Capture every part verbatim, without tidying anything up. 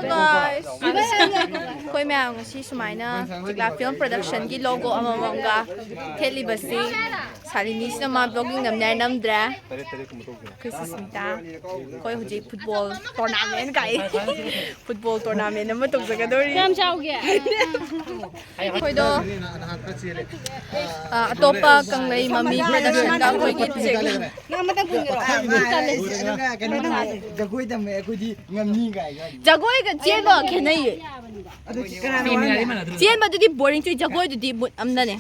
Guys, ꯑꯩꯈꯣꯏ ꯃꯌꯥꯝ ꯉꯁꯤ ꯁꯨꯃꯥꯏꯅ ꯆꯤꯛꯂꯥ ꯐꯤꯜꯝ ꯄ꯭ꯔꯗꯛꯁꯟꯒꯤ ꯂꯣꯒꯣ ꯑꯃꯃꯝꯒ ꯊꯦꯠꯂꯤꯕꯁꯤ ꯁꯥꯂꯤꯅꯤꯁꯤꯅ ꯃꯥ ꯕ꯭ꯂꯣꯒꯤꯡ ꯅꯝꯅꯤ ꯍꯥꯏꯅ ꯅꯝꯗ꯭ꯔꯦ꯫ ꯑꯩꯈꯣꯏ ꯁꯨꯁꯃꯤꯇꯥ, ꯑꯩꯈꯣꯏ ꯍꯧꯖꯤꯛ ꯐꯨꯠꯕꯣꯜ ꯇꯣꯔꯅꯥꯃꯦꯟ ꯀꯥꯏ꯫ ꯐꯨꯠꯕꯣꯜ ꯇꯣꯔꯅꯥꯃꯦꯟ ꯑꯃ ꯇꯧꯖꯒꯗꯧꯔꯤ꯫ ꯀꯌꯥꯝ ꯆꯥꯎꯒꯦ? ꯑꯩꯈꯣꯏꯗꯣ, ꯑ, ꯑꯇꯣꯞꯄ ꯀꯪꯂꯩ ꯃꯃꯤ ꯄ꯭ꯔꯗꯛꯁꯟꯗ ꯑꯩꯈꯣꯏꯒꯤ ꯄꯤꯖꯒꯦ꯫ ꯅꯪ ꯑꯃꯇꯪ ꯄꯨꯟꯒꯦꯔꯣ? ꯀꯩꯅꯣ ꯇꯧꯋꯦ, ꯖꯒꯣꯏ ꯇꯝꯃꯦ ꯑꯩꯈꯣꯏꯗꯤ ꯉꯝꯅꯤ ꯀꯥꯏꯅ꯫ ꯖꯒꯣꯏꯒ ꯆꯦꯟꯕ ꯈꯦꯠꯅꯩꯌꯦ꯫ ꯑꯗꯨ ꯀꯅꯥꯅꯣ ꯍꯥꯏꯅꯣ? ꯆꯦꯟꯕꯗꯨꯗꯤ ꯕꯣꯔꯤꯡ ꯆꯨꯏ, ꯖꯒꯣꯏꯗꯨꯗꯤ ꯃꯨꯠ ꯑꯃꯗꯅꯦ꯫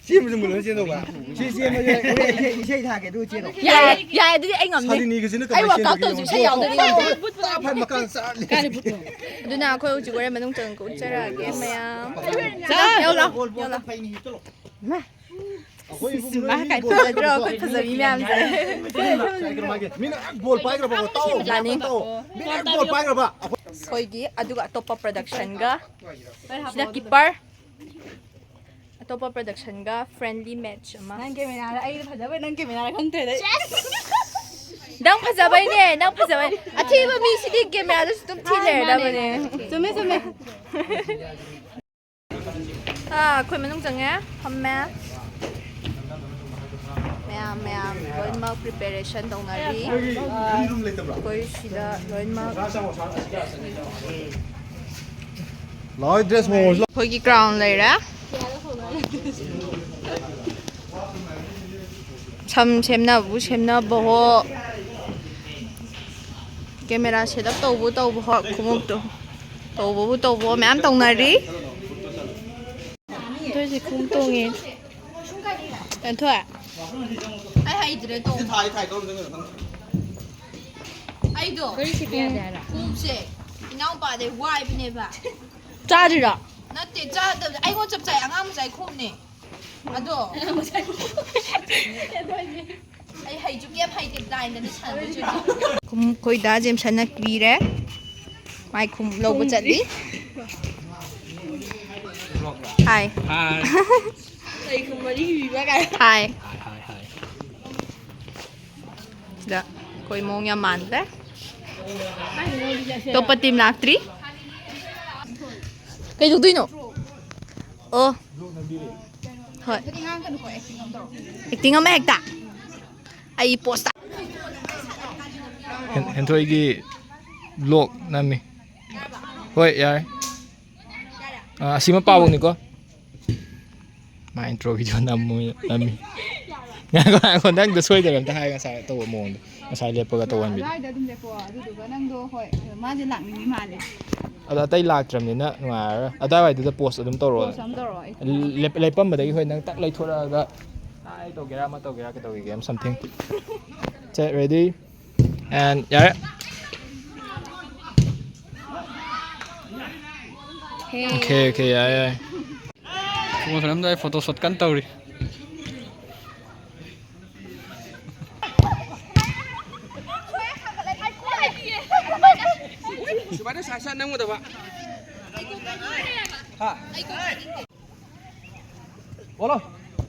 ꯆꯦꯟꯕꯁꯨ ꯃꯨꯠꯂ ꯆꯦꯟꯗꯧꯕ꯫ ꯁꯤ ꯆꯦꯟꯕꯁꯦ ꯍꯣꯔꯦꯟ ꯏꯁꯩ, ꯏꯁꯩ ꯊꯥꯒꯦ ꯑꯗꯨꯒ ꯆꯦꯜꯂꯣ꯫ ꯌꯥꯏ, ꯌꯥꯏ, ꯑꯗꯨꯗꯤ ꯑꯩ ꯉꯝꯅꯤ꯫ ꯁꯥꯂꯤꯅꯤꯒꯁꯤꯅ ꯑꯩ ꯀꯃꯥꯏꯅ workout ꯆꯦꯟꯗꯣꯏꯅꯣ? ꯇꯧꯁꯨ ꯏꯁꯩ ꯌꯥꯎꯗꯣꯏꯅꯤ ꯉꯝꯅꯤ꯫ ꯇꯥ ꯐꯟ ꯃꯀꯥꯟ ꯆꯥꯔꯅꯤ꯫ ꯑꯗꯨꯅ ꯑꯩꯈꯣꯏ ꯍꯧꯖꯤꯛ ꯍꯣꯔꯦꯟ ꯃꯅꯨꯡ ꯆꯪꯉꯒ ꯎꯠꯆꯔꯛꯑꯒꯦ ꯃꯌꯥꯝ꯫ ꯆꯥꯎ, ꯌꯥꯎ ꯂꯥꯎ, ꯌꯥꯎ ꯂꯥꯎ꯫ ꯃꯥ꯫ ꯑꯩꯈꯣꯏ ꯏꯕꯨꯡ ꯁꯤꯃꯥ ꯅꯣꯏ ꯀꯥꯏ ꯕꯣꯜ ꯐꯖꯗ꯭ꯔꯣ? ꯄꯥꯏꯗ꯭ꯔꯣ? ꯑꯩꯈꯣꯏ ꯐꯖꯕꯤ ꯃꯌꯥꯝꯁꯦ꯫ ꯀꯩꯅꯣ ꯍꯥꯏꯒꯦ, ꯃꯤꯅ ꯍꯦꯛ ꯕꯣꯜ ꯄꯥꯏꯈ꯭ꯔꯕꯀꯣ, ꯇꯥꯎ, ꯌꯥꯅꯤ꯫ ꯇꯥꯎ꯫ ꯃꯤꯅ ꯍꯦꯛ ꯕꯣꯜ ꯄꯥꯏꯈ꯭ꯔꯕ, ꯑꯩꯈꯣꯏ ꯑꯩꯈꯣꯏꯒꯤ ꯑꯗꯨꯒ ꯑꯇꯣꯞꯄ ꯄ꯭ꯔꯗꯛꯁꯟꯒ, ꯁꯤꯅ ꯀꯤꯄꯔ, ꯑꯇꯣꯞꯄ ꯄ꯭ꯔꯗꯛꯁꯟꯒ ꯐ꯭ꯔꯦꯟꯂꯤ ꯃꯦꯠꯆ ꯑꯃ꯫ ꯅꯪ ꯀꯦꯃꯦꯔꯥꯗ ꯑꯩꯅ ꯐꯖꯕ, ꯅꯪ ꯀꯦꯃꯦꯔꯥꯗ ꯈꯪꯗ꯭ꯔꯦꯗ ꯑꯩ꯫ ꯅꯪ ꯐꯖꯕꯩꯅꯦ, ꯅꯪ ꯐꯖꯕꯩ꯫ ꯑꯊꯤꯕ ꯃꯤꯁꯤꯗꯤ ꯀꯦꯃꯦꯔꯥꯗꯁꯨ ꯑꯗꯨꯝ ꯊꯤ ꯂꯩꯔꯗꯕꯅꯦ꯫ ꯆꯨꯝꯃꯦ, ꯆꯨꯝꯃꯦ꯫ ꯑꯥ, ꯑꯩꯈꯣꯏ ꯃꯅꯨꯡ ꯆꯪꯉꯦ, ꯐꯝꯃꯦ꯫ ꯃꯌꯥꯝ, ꯃꯌꯥꯝ ꯂꯣꯏꯅꯃꯛ ꯄ꯭ꯔꯤꯄꯦꯔꯦꯁꯟ ꯇꯧꯅꯔꯤ꯫ ꯑꯩꯈꯣꯏ ꯁꯤꯗ ꯂꯣꯏꯅꯃꯛ ꯂꯣꯏ ꯗ꯭ꯔꯦꯁ ꯍꯣꯡꯉꯁꯤ ꯂꯥꯎ꯫ ꯑꯩꯈꯣꯏꯒꯤ ꯀ꯭ꯔꯥꯎꯟ ꯂꯩꯔꯦ꯫ ꯁꯝ ꯁꯦꯝꯅꯕꯕꯨ ꯁꯦꯝꯅꯕꯍꯣ, ꯀꯦꯃꯦꯔꯥ ꯁꯦꯠ ꯑꯞ ꯇꯧꯕꯨ ꯇꯧꯕꯍꯣ, ꯈꯣꯡꯎꯞꯇꯨ ꯇꯧꯕꯕꯨ ꯇꯧꯕꯍꯣ, ꯃꯌꯥꯝ ꯇꯧꯅꯔꯤ꯫ ꯊꯣꯏꯁꯦ ꯈꯣꯡꯎꯞ ꯇꯣꯡꯉꯦ꯫ ꯊꯣꯏ꯫ ꯑꯩ ꯍꯩꯇ꯭ꯔꯦ ꯇꯣꯡꯕ꯫ ꯑꯩꯗꯣ ꯈꯣꯡꯎꯞꯁꯦ ꯏꯅꯥꯎꯄꯥꯗꯩ ꯋꯥꯏꯕꯅꯦꯕ꯫ ꯆꯥꯗ꯭ꯔꯤꯔꯣ? ꯅꯠꯇꯦ, ꯆꯥꯗꯕ꯫ ꯑꯩꯉꯣꯟ ꯆꯞ ꯆꯥꯏ, ꯑꯉꯥꯡ ꯃꯆꯥꯒꯤ ꯈꯣꯡꯎꯞꯅꯦ꯫ ꯑꯗꯣ ꯑꯩ ꯍꯩꯁꯨ ꯀꯩꯝ ꯍꯩꯇꯦ, ꯕ꯭ꯂꯥꯏꯟꯗꯅꯤ ꯁꯥꯟꯅꯗꯣꯏꯁꯦ꯫ ꯈꯨꯝ-, ꯑꯩꯈꯣꯏ ꯗꯥ ꯖꯦꯝꯁꯟꯅ ꯄꯤꯔꯦ꯫ ꯃꯥꯏ ꯈꯨꯝ ꯂꯧꯕ ꯆꯠꯂꯤ꯫ ꯍꯥꯏ꯫ ꯍꯥꯏ꯫ ꯍꯥꯏ꯫ ꯍꯥꯏ, ꯍꯥꯏ, ꯍꯥꯏ꯫ ꯁꯤꯗ ꯑꯩꯈꯣꯏ ꯃꯑꯣꯡ ꯌꯥꯝ ꯃꯥꯟꯗ꯭ꯔꯦ꯫ ꯑꯇꯣꯞꯄ ꯇꯤꯝ ꯂꯥꯛꯇ꯭ꯔꯤ꯫ ꯀꯩꯗꯧꯗꯣꯏꯅꯣ? ꯑꯣ, ꯍꯣꯏ꯫ ꯑꯦꯛꯇꯤꯡ ꯑꯃ ꯍꯦꯛꯇ꯫ ꯑꯩ ꯄꯣꯁꯇ꯫ ꯍꯦꯟ-, ꯍꯦꯟꯊꯣꯏꯒꯤ ꯕ꯭ꯂꯣꯛ ꯅꯝꯃꯤ꯫ ꯍꯣꯏ, ꯌꯥꯔꯦ꯫ ꯑꯥ, ꯑꯁꯤꯃ ꯄꯥꯕꯧꯅꯤꯀꯣ꯫ ꯃꯥ ꯏꯟꯇ꯭ꯔꯣ ꯚꯤꯗꯤꯑꯣ ꯅꯝꯃꯨ-, ꯅꯝꯃꯤ꯫ ꯉꯥꯏꯈꯣ, ꯉꯥꯏꯈꯣ, ꯅꯪꯗꯣ ꯁꯣꯏꯗꯕ ꯑꯝꯇ ꯍꯥꯏ, ꯉꯁꯥꯏ ꯇꯧꯕ ꯃꯑꯣꯡꯗꯣ꯫ ꯉꯁꯥꯏ ꯂꯦꯞꯄꯒ ꯇꯧꯍꯟꯕꯤꯗꯣ꯫ ꯑꯗꯨꯋꯥꯏꯗ ꯑꯗꯨꯝ ꯂꯦꯞꯄꯣ, ꯑꯗꯨꯗꯨꯒ ꯅꯪꯗꯣ, ꯍꯣꯏ, ꯃꯥꯁꯦ ꯂꯥꯛꯅꯤꯡꯉꯤ ꯃꯥꯜꯂꯦ꯫ ꯑꯗꯣ ꯑꯇꯩ ꯂꯥꯛꯇ꯭ꯔꯕꯅꯤꯅ ꯅꯨꯡꯉꯥꯏꯔꯔꯣꯏ꯫ ꯑꯗꯨꯋꯥꯏꯗꯨꯗ ꯄꯣꯁ ꯑꯗꯨꯝ ꯇꯧꯔꯛꯑꯣ꯫ ꯄꯣꯁ ꯑꯃ ꯇꯧꯔꯛꯑꯣ, ꯑꯩ꯫ ꯂꯦꯞ-, ꯂꯦꯞꯄꯝꯕꯗꯒꯤ ꯍꯣꯏ ꯅꯪ ꯇꯛ ꯂꯩꯊꯣꯔꯛꯑꯒ ꯇꯥꯏ ꯇꯧꯒꯦꯔꯥ ꯑꯃ ꯇꯧꯒꯦꯔꯥ ꯀꯩꯗꯧꯒꯦ ꯑꯃ something꯫ Say, ready? And ꯌꯥꯔꯦ꯫ ꯍꯦ꯫ Okay, okay, ꯌꯥꯔꯦ, ꯌꯥꯔꯦ꯫ ꯐꯣꯟ ꯁꯥꯟꯅꯔꯝꯗꯥꯏ ꯐꯣꯇꯣ ꯁꯣꯠ ꯀꯟꯅ ꯇꯧꯔꯤ꯫ ꯁꯨꯃꯥꯏꯅ ꯁꯥ ꯁꯥ ꯅꯝꯒꯗꯕ꯫ ꯍꯥ? ꯕꯣꯂꯣ꯫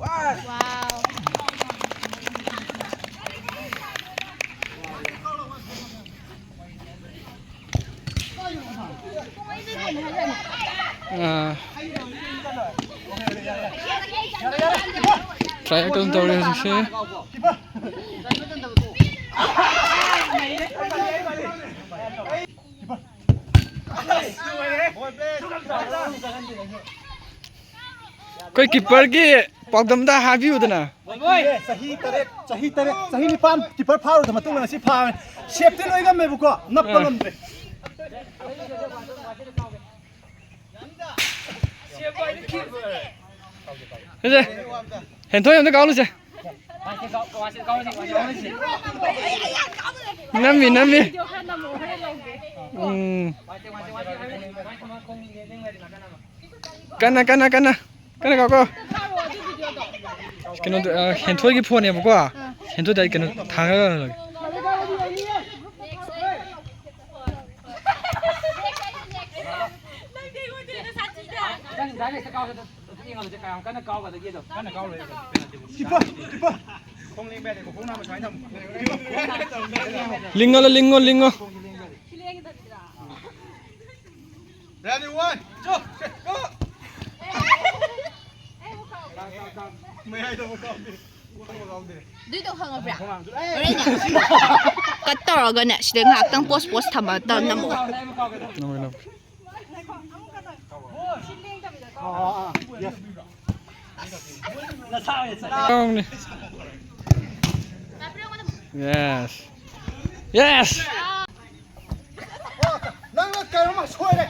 ꯋꯥ꯫ ꯋꯥꯎ꯫ ꯑꯥ꯫ Try ꯑꯗꯨꯝ ꯇꯧꯔꯤ ꯍꯧꯖꯤꯛꯁꯦ꯫ ꯑꯩꯈꯣꯏ ꯀꯤꯞꯄꯔꯒꯤ ꯄꯥꯎꯗꯝꯗ ꯍꯥꯏꯕꯤꯌꯨꯗꯅ꯫ ꯆꯍꯤ ꯇꯔꯦꯠ, ꯆꯍꯤ ꯇꯔꯦꯠ, ꯆꯍꯤ ꯅꯤꯄꯥꯟ ꯀꯤꯞꯄꯔ ꯐꯥꯔꯨꯔꯕ ꯃꯇꯨꯡꯗ ꯉꯁꯤ ꯐꯥꯕꯅꯤ꯫ ꯁꯦꯞꯇꯤ ꯂꯣꯏ ꯉꯝꯃꯦꯕꯀꯣ, ꯅꯞꯄ ꯑꯥ꯫ ꯉꯝꯗ꯭ꯔꯦ꯫ ꯁꯦ, ꯍꯦꯟꯊꯣꯏ ꯑꯝꯇ ꯀꯥꯎꯂꯨꯁꯦ꯫ ꯅꯝꯃꯤ, ꯅꯝꯃꯤ꯫ ꯎꯝ꯫ ꯀꯟꯅ, ꯀꯟꯅ, ꯀꯟꯅ꯫ ꯀꯟꯅ ꯀꯥꯎꯀꯣ꯫ ꯀꯩꯅꯣꯗꯣ, ꯑ, ꯍꯦꯟꯊꯣꯏꯒꯤ ꯐꯣꯟꯅꯦꯕꯀꯣ꯫ ꯍꯦꯟꯊꯣꯏꯗ ꯑꯩ ꯀꯩꯅꯣ ꯊꯥꯡꯉꯒ ꯀꯤꯄꯔ, ꯀꯤꯄꯔ꯫ ꯂꯤꯡꯉꯣ, ꯂꯤꯡꯉꯣ, ꯂꯤꯡꯉꯣ꯫ Ready, one, two, three, go! ꯃꯌꯥꯏꯗ ꯑꯃꯨꯛ ꯀꯥꯎꯗꯦ꯫ ꯑꯗꯨꯏꯗꯣ ꯈꯪꯉꯕ꯭ꯔꯥ? ꯍꯣꯔꯦꯟꯅꯦ꯫ ꯀꯠ ꯇꯧꯔꯒꯅꯦ, ꯁꯤꯗ ꯉꯥꯏꯍꯥꯛꯇꯪ ꯄꯣꯁ ꯄꯣꯁ ꯊꯝꯃ ꯇꯧ-, ꯅꯝꯃꯣ꯫ ꯅꯝꯃꯣ, ꯅꯝꯃꯣ꯫ ꯅꯁꯥ ꯑꯣꯏꯅ ꯆꯠꯂꯦ꯫ ꯌꯦꯁ꯫ ꯌꯦꯁ꯫ ꯅꯪꯅ ꯀꯩꯅꯣꯝꯃ ꯁꯣꯏꯔꯦ꯫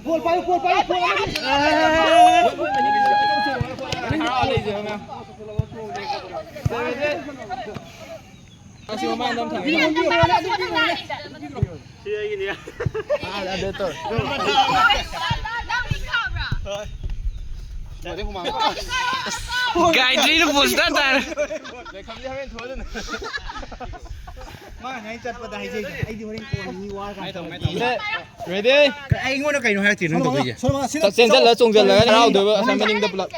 ꯒꯣꯜ ꯄꯥꯏꯌꯨ, ꯒꯣꯜ ꯄꯥꯏꯌꯨ, ꯒꯣꯜ ꯑꯃꯗꯤ꯫ ꯑꯁꯤ ꯃꯃꯥꯡꯗ ꯑꯃ ꯊꯝꯃꯦ꯫ ꯁꯤ ꯑꯩꯒꯤꯅꯦ꯫ ꯒꯥꯏꯗ꯭ꯔꯤꯅ ꯄꯣꯁꯇꯔ ꯇꯥꯔꯦ꯫ ꯃꯥ ꯉꯁꯥꯏ ꯆꯠꯄꯗ ꯍꯥꯏꯖꯩꯗꯣ꯫ ꯑꯩꯗꯤ ꯍꯣꯔꯦꯟ ꯀꯣꯟꯅ ꯃꯤ ꯋꯥꯔꯀꯥꯟꯗ ꯇꯧꯔꯒꯦ꯫ ꯔꯦꯗꯤ? ꯑꯩꯉꯣꯟꯗ ꯀꯩꯅꯣ ꯍꯥꯏꯔꯛꯇ꯭ꯔꯤꯅꯣ ꯅꯪ ꯇꯧꯗꯣꯏꯁꯦ? ꯁꯣꯝ ꯃꯥ-, ꯁꯤꯗ ꯆꯦꯟꯖꯜꯂ ꯆꯣꯡꯖꯜꯂꯒ ꯍꯔꯥꯎꯗꯣꯏꯕ, ꯑꯁꯣꯝ ꯃꯅꯤꯡꯗ ꯄꯨꯂꯞ꯫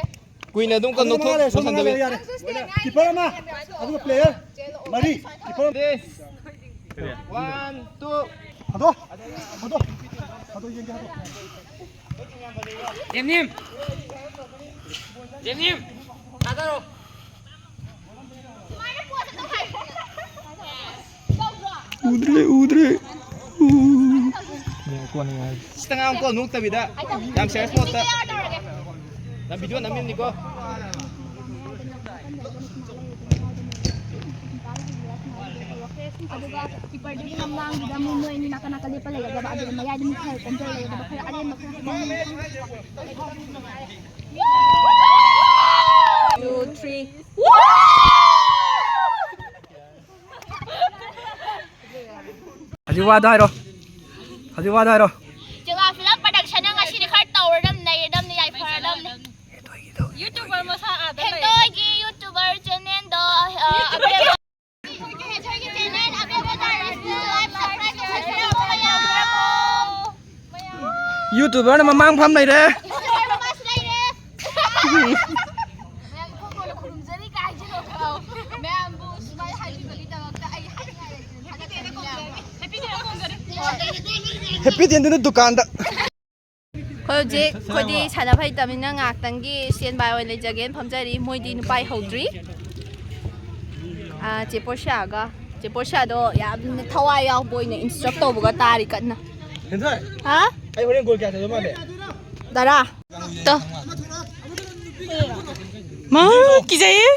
ꯀꯨꯏꯅ ꯑꯗꯨꯝ ꯀꯟꯅꯣ ꯊꯣꯛ-, ꯃꯥꯜꯂꯦ, ꯁꯣꯝ ꯃꯥꯜꯂꯦ, ꯂꯣꯏꯁꯟꯗꯕꯤ꯫ ꯌꯥꯔꯦ꯫ ꯀꯤꯄꯔ ꯑꯃ, ꯑꯗꯨꯒ ꯄ꯭ꯂꯦꯌꯔ ꯃꯔꯤ꯫ ꯀꯤꯄꯔ ꯑꯃ꯫ ꯔꯦꯗꯤ? One, two. ꯍꯥꯗꯣ, ꯍꯥꯗꯣ, ꯍꯥꯗꯣ, ꯌꯦꯡꯒꯦ, ꯍꯥꯗꯣ꯫ ꯖꯦꯅꯤꯝ! ꯖꯦꯅꯤꯝ! ꯊꯥꯗꯔꯣ! ꯎꯗ꯭ꯔꯦ, ꯎꯗ꯭ꯔꯦ꯫ ꯎ꯫ ꯁꯤꯇ ꯉꯥꯡꯉꯨꯀꯣ, ꯅꯣꯛꯇꯕꯤꯗ꯫ ꯌꯥꯝ serious mode ꯇ꯫ ꯅꯪ video ꯅꯝꯃꯤꯕꯅꯤꯀꯣ꯫ ꯑꯗꯨꯒ ꯀꯤꯄꯔꯗꯨꯒꯤ ꯃꯃꯥꯡꯗꯨꯗ ꯑꯃꯨꯛ ꯅꯣꯏ ꯑꯅꯤ ꯅꯥꯀꯟ ꯅꯥꯀꯟ ꯂꯦꯞꯄ ꯂꯩꯒꯗꯕ, ꯑꯗꯨꯒ ꯃꯌꯥꯏꯗ ꯑꯃꯨꯛ ꯈꯔ ꯀꯣꯝꯖꯜꯂ ꯂꯩꯒꯗꯕ, ꯈꯔ ꯑꯔꯦꯝꯕ ꯈꯔ ꯍꯥꯞꯄ꯫ Two, three. ꯍꯧꯖꯤꯛ ꯋꯥꯗꯣ ꯍꯥꯏꯔꯣ꯫ ꯍꯧꯖꯤꯛ ꯋꯥꯗꯣ ꯍꯥꯏꯔꯣ꯫ ꯆꯤꯡꯂꯥ film production ꯅ ꯉꯁꯤꯗꯤ ꯈꯔ ꯇꯧꯔꯗꯝꯅꯤ, ꯅꯩꯔꯗꯝꯅꯤ, ꯌꯥꯏꯐꯔꯗꯝꯅꯤ꯫ YouTuber ꯃꯁꯥ ꯑꯥꯗ ꯂꯩ꯫ ꯍꯦꯟꯗꯣꯏꯒꯤ YouTuber channel ꯗꯣ, ꯑ, ꯑꯕꯦꯝꯃ ꯆꯦꯅꯦꯜ ꯑꯕꯦꯝꯃ ꯗꯥꯏꯔꯤꯁꯇ ꯂꯥꯏꯚ ꯁꯕꯁꯀ꯭ꯔꯥꯏꯕ ꯇꯧꯁꯟꯕꯤꯔꯝꯃꯣ ꯃꯌꯥꯝ꯫ YouTuber ꯅ ꯃꯃꯥꯡ ꯐꯝ ꯂꯩꯔꯦ꯫ YouTuber ꯃꯃꯥꯁꯨ ꯂꯩꯔꯦ꯫ ꯃꯌꯥꯝ ꯏꯀꯣꯟ ꯀꯣꯟꯅ ꯈꯨꯔꯨꯝꯖꯔꯤ ꯀꯥꯏꯁꯤꯅꯣ꯫ ꯃꯌꯥꯝꯕꯨ ꯁꯨꯃꯥꯏꯅ ꯍꯥꯏꯕꯤꯕꯒꯤꯗꯃꯛꯇ ꯑꯩ ꯍꯥꯏꯅꯤꯡꯉꯥꯏ ꯂꯩꯇ꯭ꯔꯦ꯫ ꯊꯥꯒꯠꯆꯔꯤ ꯃꯌꯥꯝ꯫ ꯍꯦꯄꯤ ꯗꯦꯟꯗꯨꯅ ꯗꯨꯀꯥꯟꯗ꯫ ꯑꯩꯈꯣꯏ ꯍꯧꯖꯤꯛ, ꯑꯩꯈꯣꯏꯗꯤ ꯁꯥꯟꯅꯕ ꯍꯩꯇꯕꯅꯤꯅ ꯉꯥꯏꯍꯥꯛꯇꯪꯒꯤ stand by ꯑꯣꯏꯅ ꯂꯩꯖꯒꯦꯅ ꯐꯝꯖꯔꯤ꯫ ꯃꯣꯏꯗꯤ ꯅꯨꯄꯥ ꯍꯧꯗ꯭ꯔꯤ꯫ ꯑꯥ, ꯆꯦ ꯄꯣꯔꯁꯤꯌꯥꯒ, ꯆꯦ ꯄꯣꯔꯁꯤꯌꯥꯗꯣ ꯌꯥꯝꯅ ꯊꯋꯥꯏ ꯌꯥꯎꯕ ꯑꯣꯏꯅ instruct ꯇꯧꯕꯒ ꯇꯥꯔꯤ ꯀꯟꯅ꯫ ꯍꯦꯟꯊꯣꯏ, ꯍꯥ? ꯑꯩ ꯍꯣꯔꯦꯟ ꯒꯣꯜ ꯀꯌꯥ ꯆꯟꯗꯧ ꯃꯥꯜꯂꯦ? ꯇꯔꯥ꯫ ꯇꯣ꯫ ꯃꯥ, ꯀꯤꯖꯩꯌꯦ꯫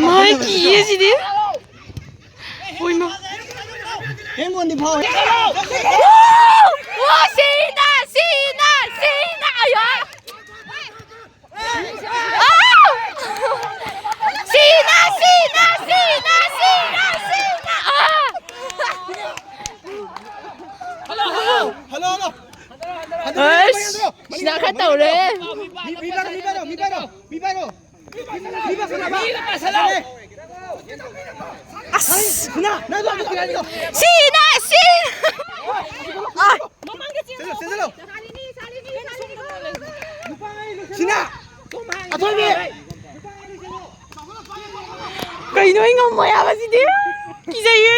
ꯃꯥ, ꯀꯤꯌꯦ ꯁꯤꯗꯤ꯫ ꯍꯣꯏꯃ꯫ ꯍꯦꯟꯕꯣꯟꯗꯤ ꯐꯥꯎꯔꯦ꯫ ꯋꯥ, ꯁꯤꯅ, ꯁꯤꯅ, ꯁꯤꯅ, ꯑꯌꯣ꯫ ꯑꯥ! ꯁꯤꯅ, ꯁꯤꯅ, ꯁꯤꯅ, ꯁꯤꯅ, ꯁꯤꯅ, ꯑꯥ! Hello, hello. ꯑꯁ, ꯁꯤꯅ ꯈꯔ ꯇꯧꯔꯦ꯫ ꯃꯤ, ꯃꯤ ꯄꯥꯏꯔꯣ, ꯃꯤ ꯄꯥꯏꯔꯣ, ꯃꯤ ꯄꯥꯏꯔꯣ, ꯃꯤ ꯄꯥꯏꯔꯣ꯫ ꯃꯤ ꯄꯥꯏꯁꯜꯂꯣ꯫ ꯑꯁ! ꯁꯤꯅ, ꯅꯪ ꯑꯗꯨ ꯑꯃꯨꯛ ꯄꯤꯔꯛꯑꯣ꯫ ꯁꯤꯅ, ꯁꯤꯅ! ꯑꯥ! ꯆꯦꯜꯂꯣ, ꯆꯦꯜꯂꯣ꯫ ꯁꯤꯅ! ꯑꯊꯣꯏꯕꯤ! ꯀꯩꯅꯣ, ꯑꯩ ꯉꯝꯃꯣꯏ ꯍꯥꯏꯕ ꯁꯤꯗꯤ꯫ ꯀꯤꯖꯩꯌꯦ꯫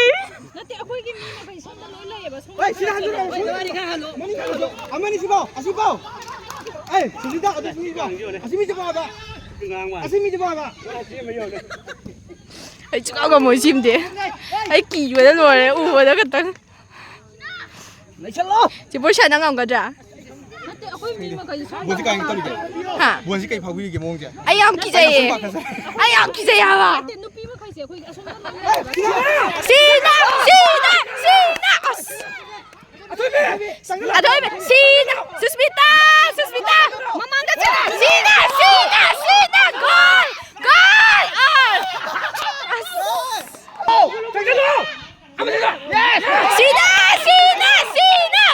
ꯅꯠꯇꯦ, ꯑꯩꯈꯣꯏꯒꯤ ꯃꯤ ꯃꯈꯩ ꯁꯣꯝꯗ ꯂꯣꯏ ꯂꯩꯌꯦꯕ, ꯁꯣꯝꯗ ꯍꯣꯏ, ꯁꯤꯗ ꯍꯟꯖꯤꯜꯂꯣ, ꯁꯣꯝꯗ꯫ ꯃꯅꯤꯡ ꯈꯔ ꯍꯜꯂꯣ꯫ ꯑꯃꯅꯤ ꯁꯤꯐꯥꯎ, ꯑꯁꯤ ꯐꯥꯎ꯫ ꯑꯩ, ꯁꯨꯖꯤꯇꯥ, ꯑꯗꯨ ꯁꯨꯖꯤꯇꯥ꯫ ꯑꯁꯤ ꯃꯤꯁꯦ ꯐꯥꯎ ꯍꯥꯏꯕ꯫ ꯑꯁꯤ ꯃꯤꯁꯦ ꯐꯥꯎ ꯍꯥꯏꯕ꯫ ꯑꯩ ꯁꯨꯡꯉꯝ ꯉꯝꯃꯣꯏ ꯁꯤꯝꯗꯤ꯫ ꯑꯩ ꯀꯤꯕꯗ ꯂꯣꯏꯔꯦ, ꯎꯕꯗ ꯈꯛꯇꯪ꯫ ꯂꯩꯁꯜꯂꯣ! ꯆꯦ ꯄꯣꯔꯁꯤꯌꯥ, ꯅꯪ ꯉꯝꯒꯗ꯭ꯔꯥ? ꯅꯠꯇꯦ, ꯑꯩꯈꯣꯏ ꯃꯤ ꯃꯈꯩꯁꯦ ꯁꯣꯝꯗ ꯕꯣꯜꯁꯦ ꯀꯥꯏ ꯇꯧꯔꯤꯒꯦ? ꯍꯥ? ꯕꯣꯜꯁꯦ ꯀꯩ ꯐꯥꯎꯕꯤꯔꯤꯒꯦ ꯃꯑꯣꯡꯁꯦ? ꯑꯩ ꯌꯥꯝ ꯀꯤꯖꯩꯌꯦ꯫ ꯑꯩ ꯌꯥꯝ ꯀꯤꯖꯩ ꯍꯥꯏꯕ꯫ ꯅꯠꯇꯦ, ꯅꯨꯄꯤ ꯃꯈꯩꯁꯦ ꯑꯩꯈꯣꯏ ꯑꯁꯣꯝꯗ ꯂꯣꯏ ꯂꯩꯌꯦꯕ꯫ ꯁꯤꯅ! ꯁꯤꯅ! ꯁꯤꯅ! ꯑꯁ! ꯑꯊꯣꯏꯕꯤ! ꯁꯤꯅ! ꯁꯨꯁꯃꯤꯇꯥ! ꯁꯨꯁꯃꯤꯇꯥ! ꯃꯃꯥꯡꯗ ꯆꯠꯂꯣ! ꯁꯤꯅ! ꯁꯤꯅ! ꯁꯤꯅ! ꯒꯣꯜ! ꯒꯣꯜ! ꯑꯁ! ꯁꯤꯗ! ꯁꯤꯗ! ꯁꯤꯗ!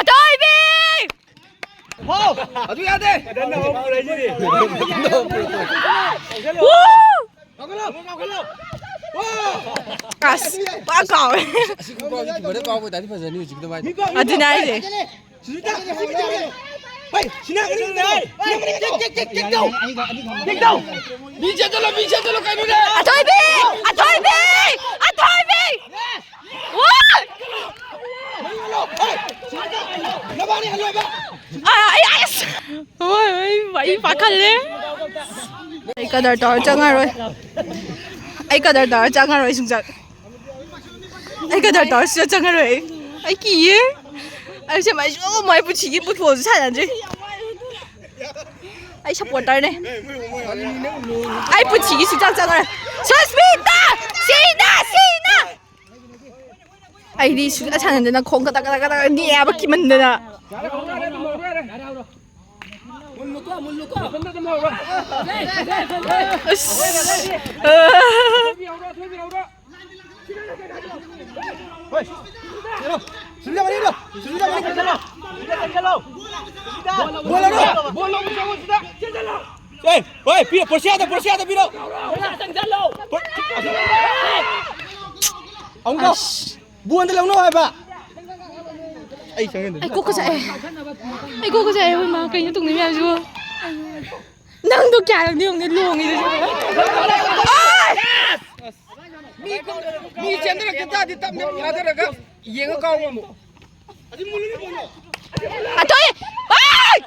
ꯑꯊꯣꯏꯕꯤ! ꯍꯣ! ꯑꯗꯨ ꯌꯥꯗꯦ! ꯋꯨ! ꯑꯁ, ꯄꯨꯔꯥ ꯀꯥꯎꯋꯦ꯫ ꯑꯁꯤ ꯈꯨꯀꯥꯎꯁꯤ keeperꯗ ꯀꯥꯎꯕ ꯑꯣꯏꯇꯥꯔꯗꯤ ꯐꯖꯅꯤ ꯍꯧꯖꯤꯛꯀꯤ ꯑꯗꯨꯃꯥꯏꯅ꯫ ꯑꯗꯨꯅꯦ ꯍꯥꯏꯁꯦ꯫ ꯍꯩ, ꯁꯤꯅ ꯃꯅꯤꯡꯗꯣ, ꯁꯤꯅ ꯃꯅꯤꯡꯗꯣ꯫ ꯇꯦꯛ, ꯇꯦꯛ, ꯇꯦꯛ, ꯇꯦꯛ ꯇꯧ꯫ ꯇꯦꯛ ꯇꯧ꯫ ꯃꯤ ꯆꯦꯟꯖꯜꯂꯣ, ꯃꯤ ꯆꯦꯟꯖꯜꯂꯣ, ꯀꯩꯅꯣꯅꯦ? ꯑꯊꯣꯏꯕꯤ! ꯑꯊꯣꯏꯕꯤ! ꯑꯊꯣꯏꯕꯤ! ꯋꯥ! ꯅꯕꯥꯅꯤ ꯍꯜꯂꯣꯕ꯫ ꯑꯥ, ꯑꯩ, ꯑꯩ, ꯑꯁ! ꯍꯣꯏ, ꯑꯩ, ꯑꯩ ꯄꯥꯈꯠꯂꯦ꯫ ꯑꯩ ꯀꯗꯔ ꯇꯧꯔ ꯆꯪꯉꯔꯣꯏ꯫ ꯑꯩ ꯀꯗꯔ ꯇꯧꯔ ꯆꯪꯉꯔꯣꯏ ꯁꯨꯡꯆꯪ꯫ ꯑꯩ ꯀꯗꯔ ꯇꯧꯔ ꯁꯨꯡꯆꯪ ꯆꯪꯉꯔꯣꯏ ꯑꯩ꯫ ꯑꯩ ꯀꯤꯌꯦ꯫ ꯑꯩ ꯁꯦ ꯃꯥꯏ ꯁꯨꯡ-, ꯃꯥꯏ ꯄꯨꯟꯁꯤꯒꯤ ꯐꯨꯠꯕꯣꯜꯁꯨ ꯁꯥꯟꯅꯗ꯭ꯔꯤ꯫ ꯑꯩ ꯁꯞꯄꯣꯔꯇꯔꯅꯦ꯫ ꯑꯩ ꯄꯨꯟꯁꯤꯒꯤ ꯁꯨꯡꯆꯪ ꯆꯪꯉꯔꯣꯏ꯫ ꯁꯨꯁꯃꯤꯇꯥ! ꯁꯤꯅ! ꯁꯤꯅ! ꯑꯩꯗꯤ ꯁꯨꯡꯁꯥꯟ ꯁꯥꯟꯅꯗꯅ ꯈꯣꯡ ꯀꯇꯛ ꯀꯇꯛ ꯀꯇꯛ ꯅꯤꯛꯑꯦꯕ ꯀꯤꯃꯟꯗꯅ꯫ ꯑꯁ꯫ ꯕꯣꯜ ꯂꯧꯔꯣ! ꯕꯣꯜ ꯂꯧꯕ ꯆꯪꯉꯣ ꯁꯤꯗ! ꯆꯦꯜꯂꯣ! ꯑꯦ, ꯍꯣꯏ, ꯄꯤꯔꯣ, ꯄꯣꯔꯁꯤꯌꯥꯗ, ꯄꯣꯔꯁꯤꯌꯥꯗ ꯄꯤꯔꯣ! ꯄꯣꯔꯁꯤꯌꯥ ꯆꯪꯁꯜꯂꯣ! ꯄꯣ-, ꯑꯃꯨꯛ ꯇꯧ! ꯑꯁ꯫ ꯕꯣꯟꯗ ꯂꯧꯅꯧ ꯍꯥꯏꯕ! ꯑꯩ ꯆꯪꯉꯦ꯫ ꯑꯩ ꯀꯣꯛꯀ ꯆꯥꯛꯑꯦ꯫ ꯑꯩ ꯀꯣꯛꯀ ꯆꯥꯛꯑꯦ, ꯍꯣꯏ ꯃꯥ, ꯀꯩꯅꯣ ꯇꯧꯅꯩ ꯃꯌꯥꯝꯁꯤꯕꯨ? ꯅꯪꯗꯣ ꯀꯌꯥꯔꯛꯅꯤ ꯌꯦꯡꯉꯨꯅꯦ ꯂꯣꯡꯉꯤꯗꯨꯁꯨ꯫ ꯑꯥꯏ! ꯃꯤ ꯀꯨꯝ-, ꯃꯤ ꯆꯦꯟꯊꯔꯛꯇ ꯇꯥꯔꯗꯤ ꯇꯞꯅ ꯊꯥꯗꯔꯒ ꯌꯦꯡꯉ ꯀꯥꯎꯕ ꯑꯃꯨꯛ꯫ ꯑꯊꯣꯏ! ꯑꯥꯏ!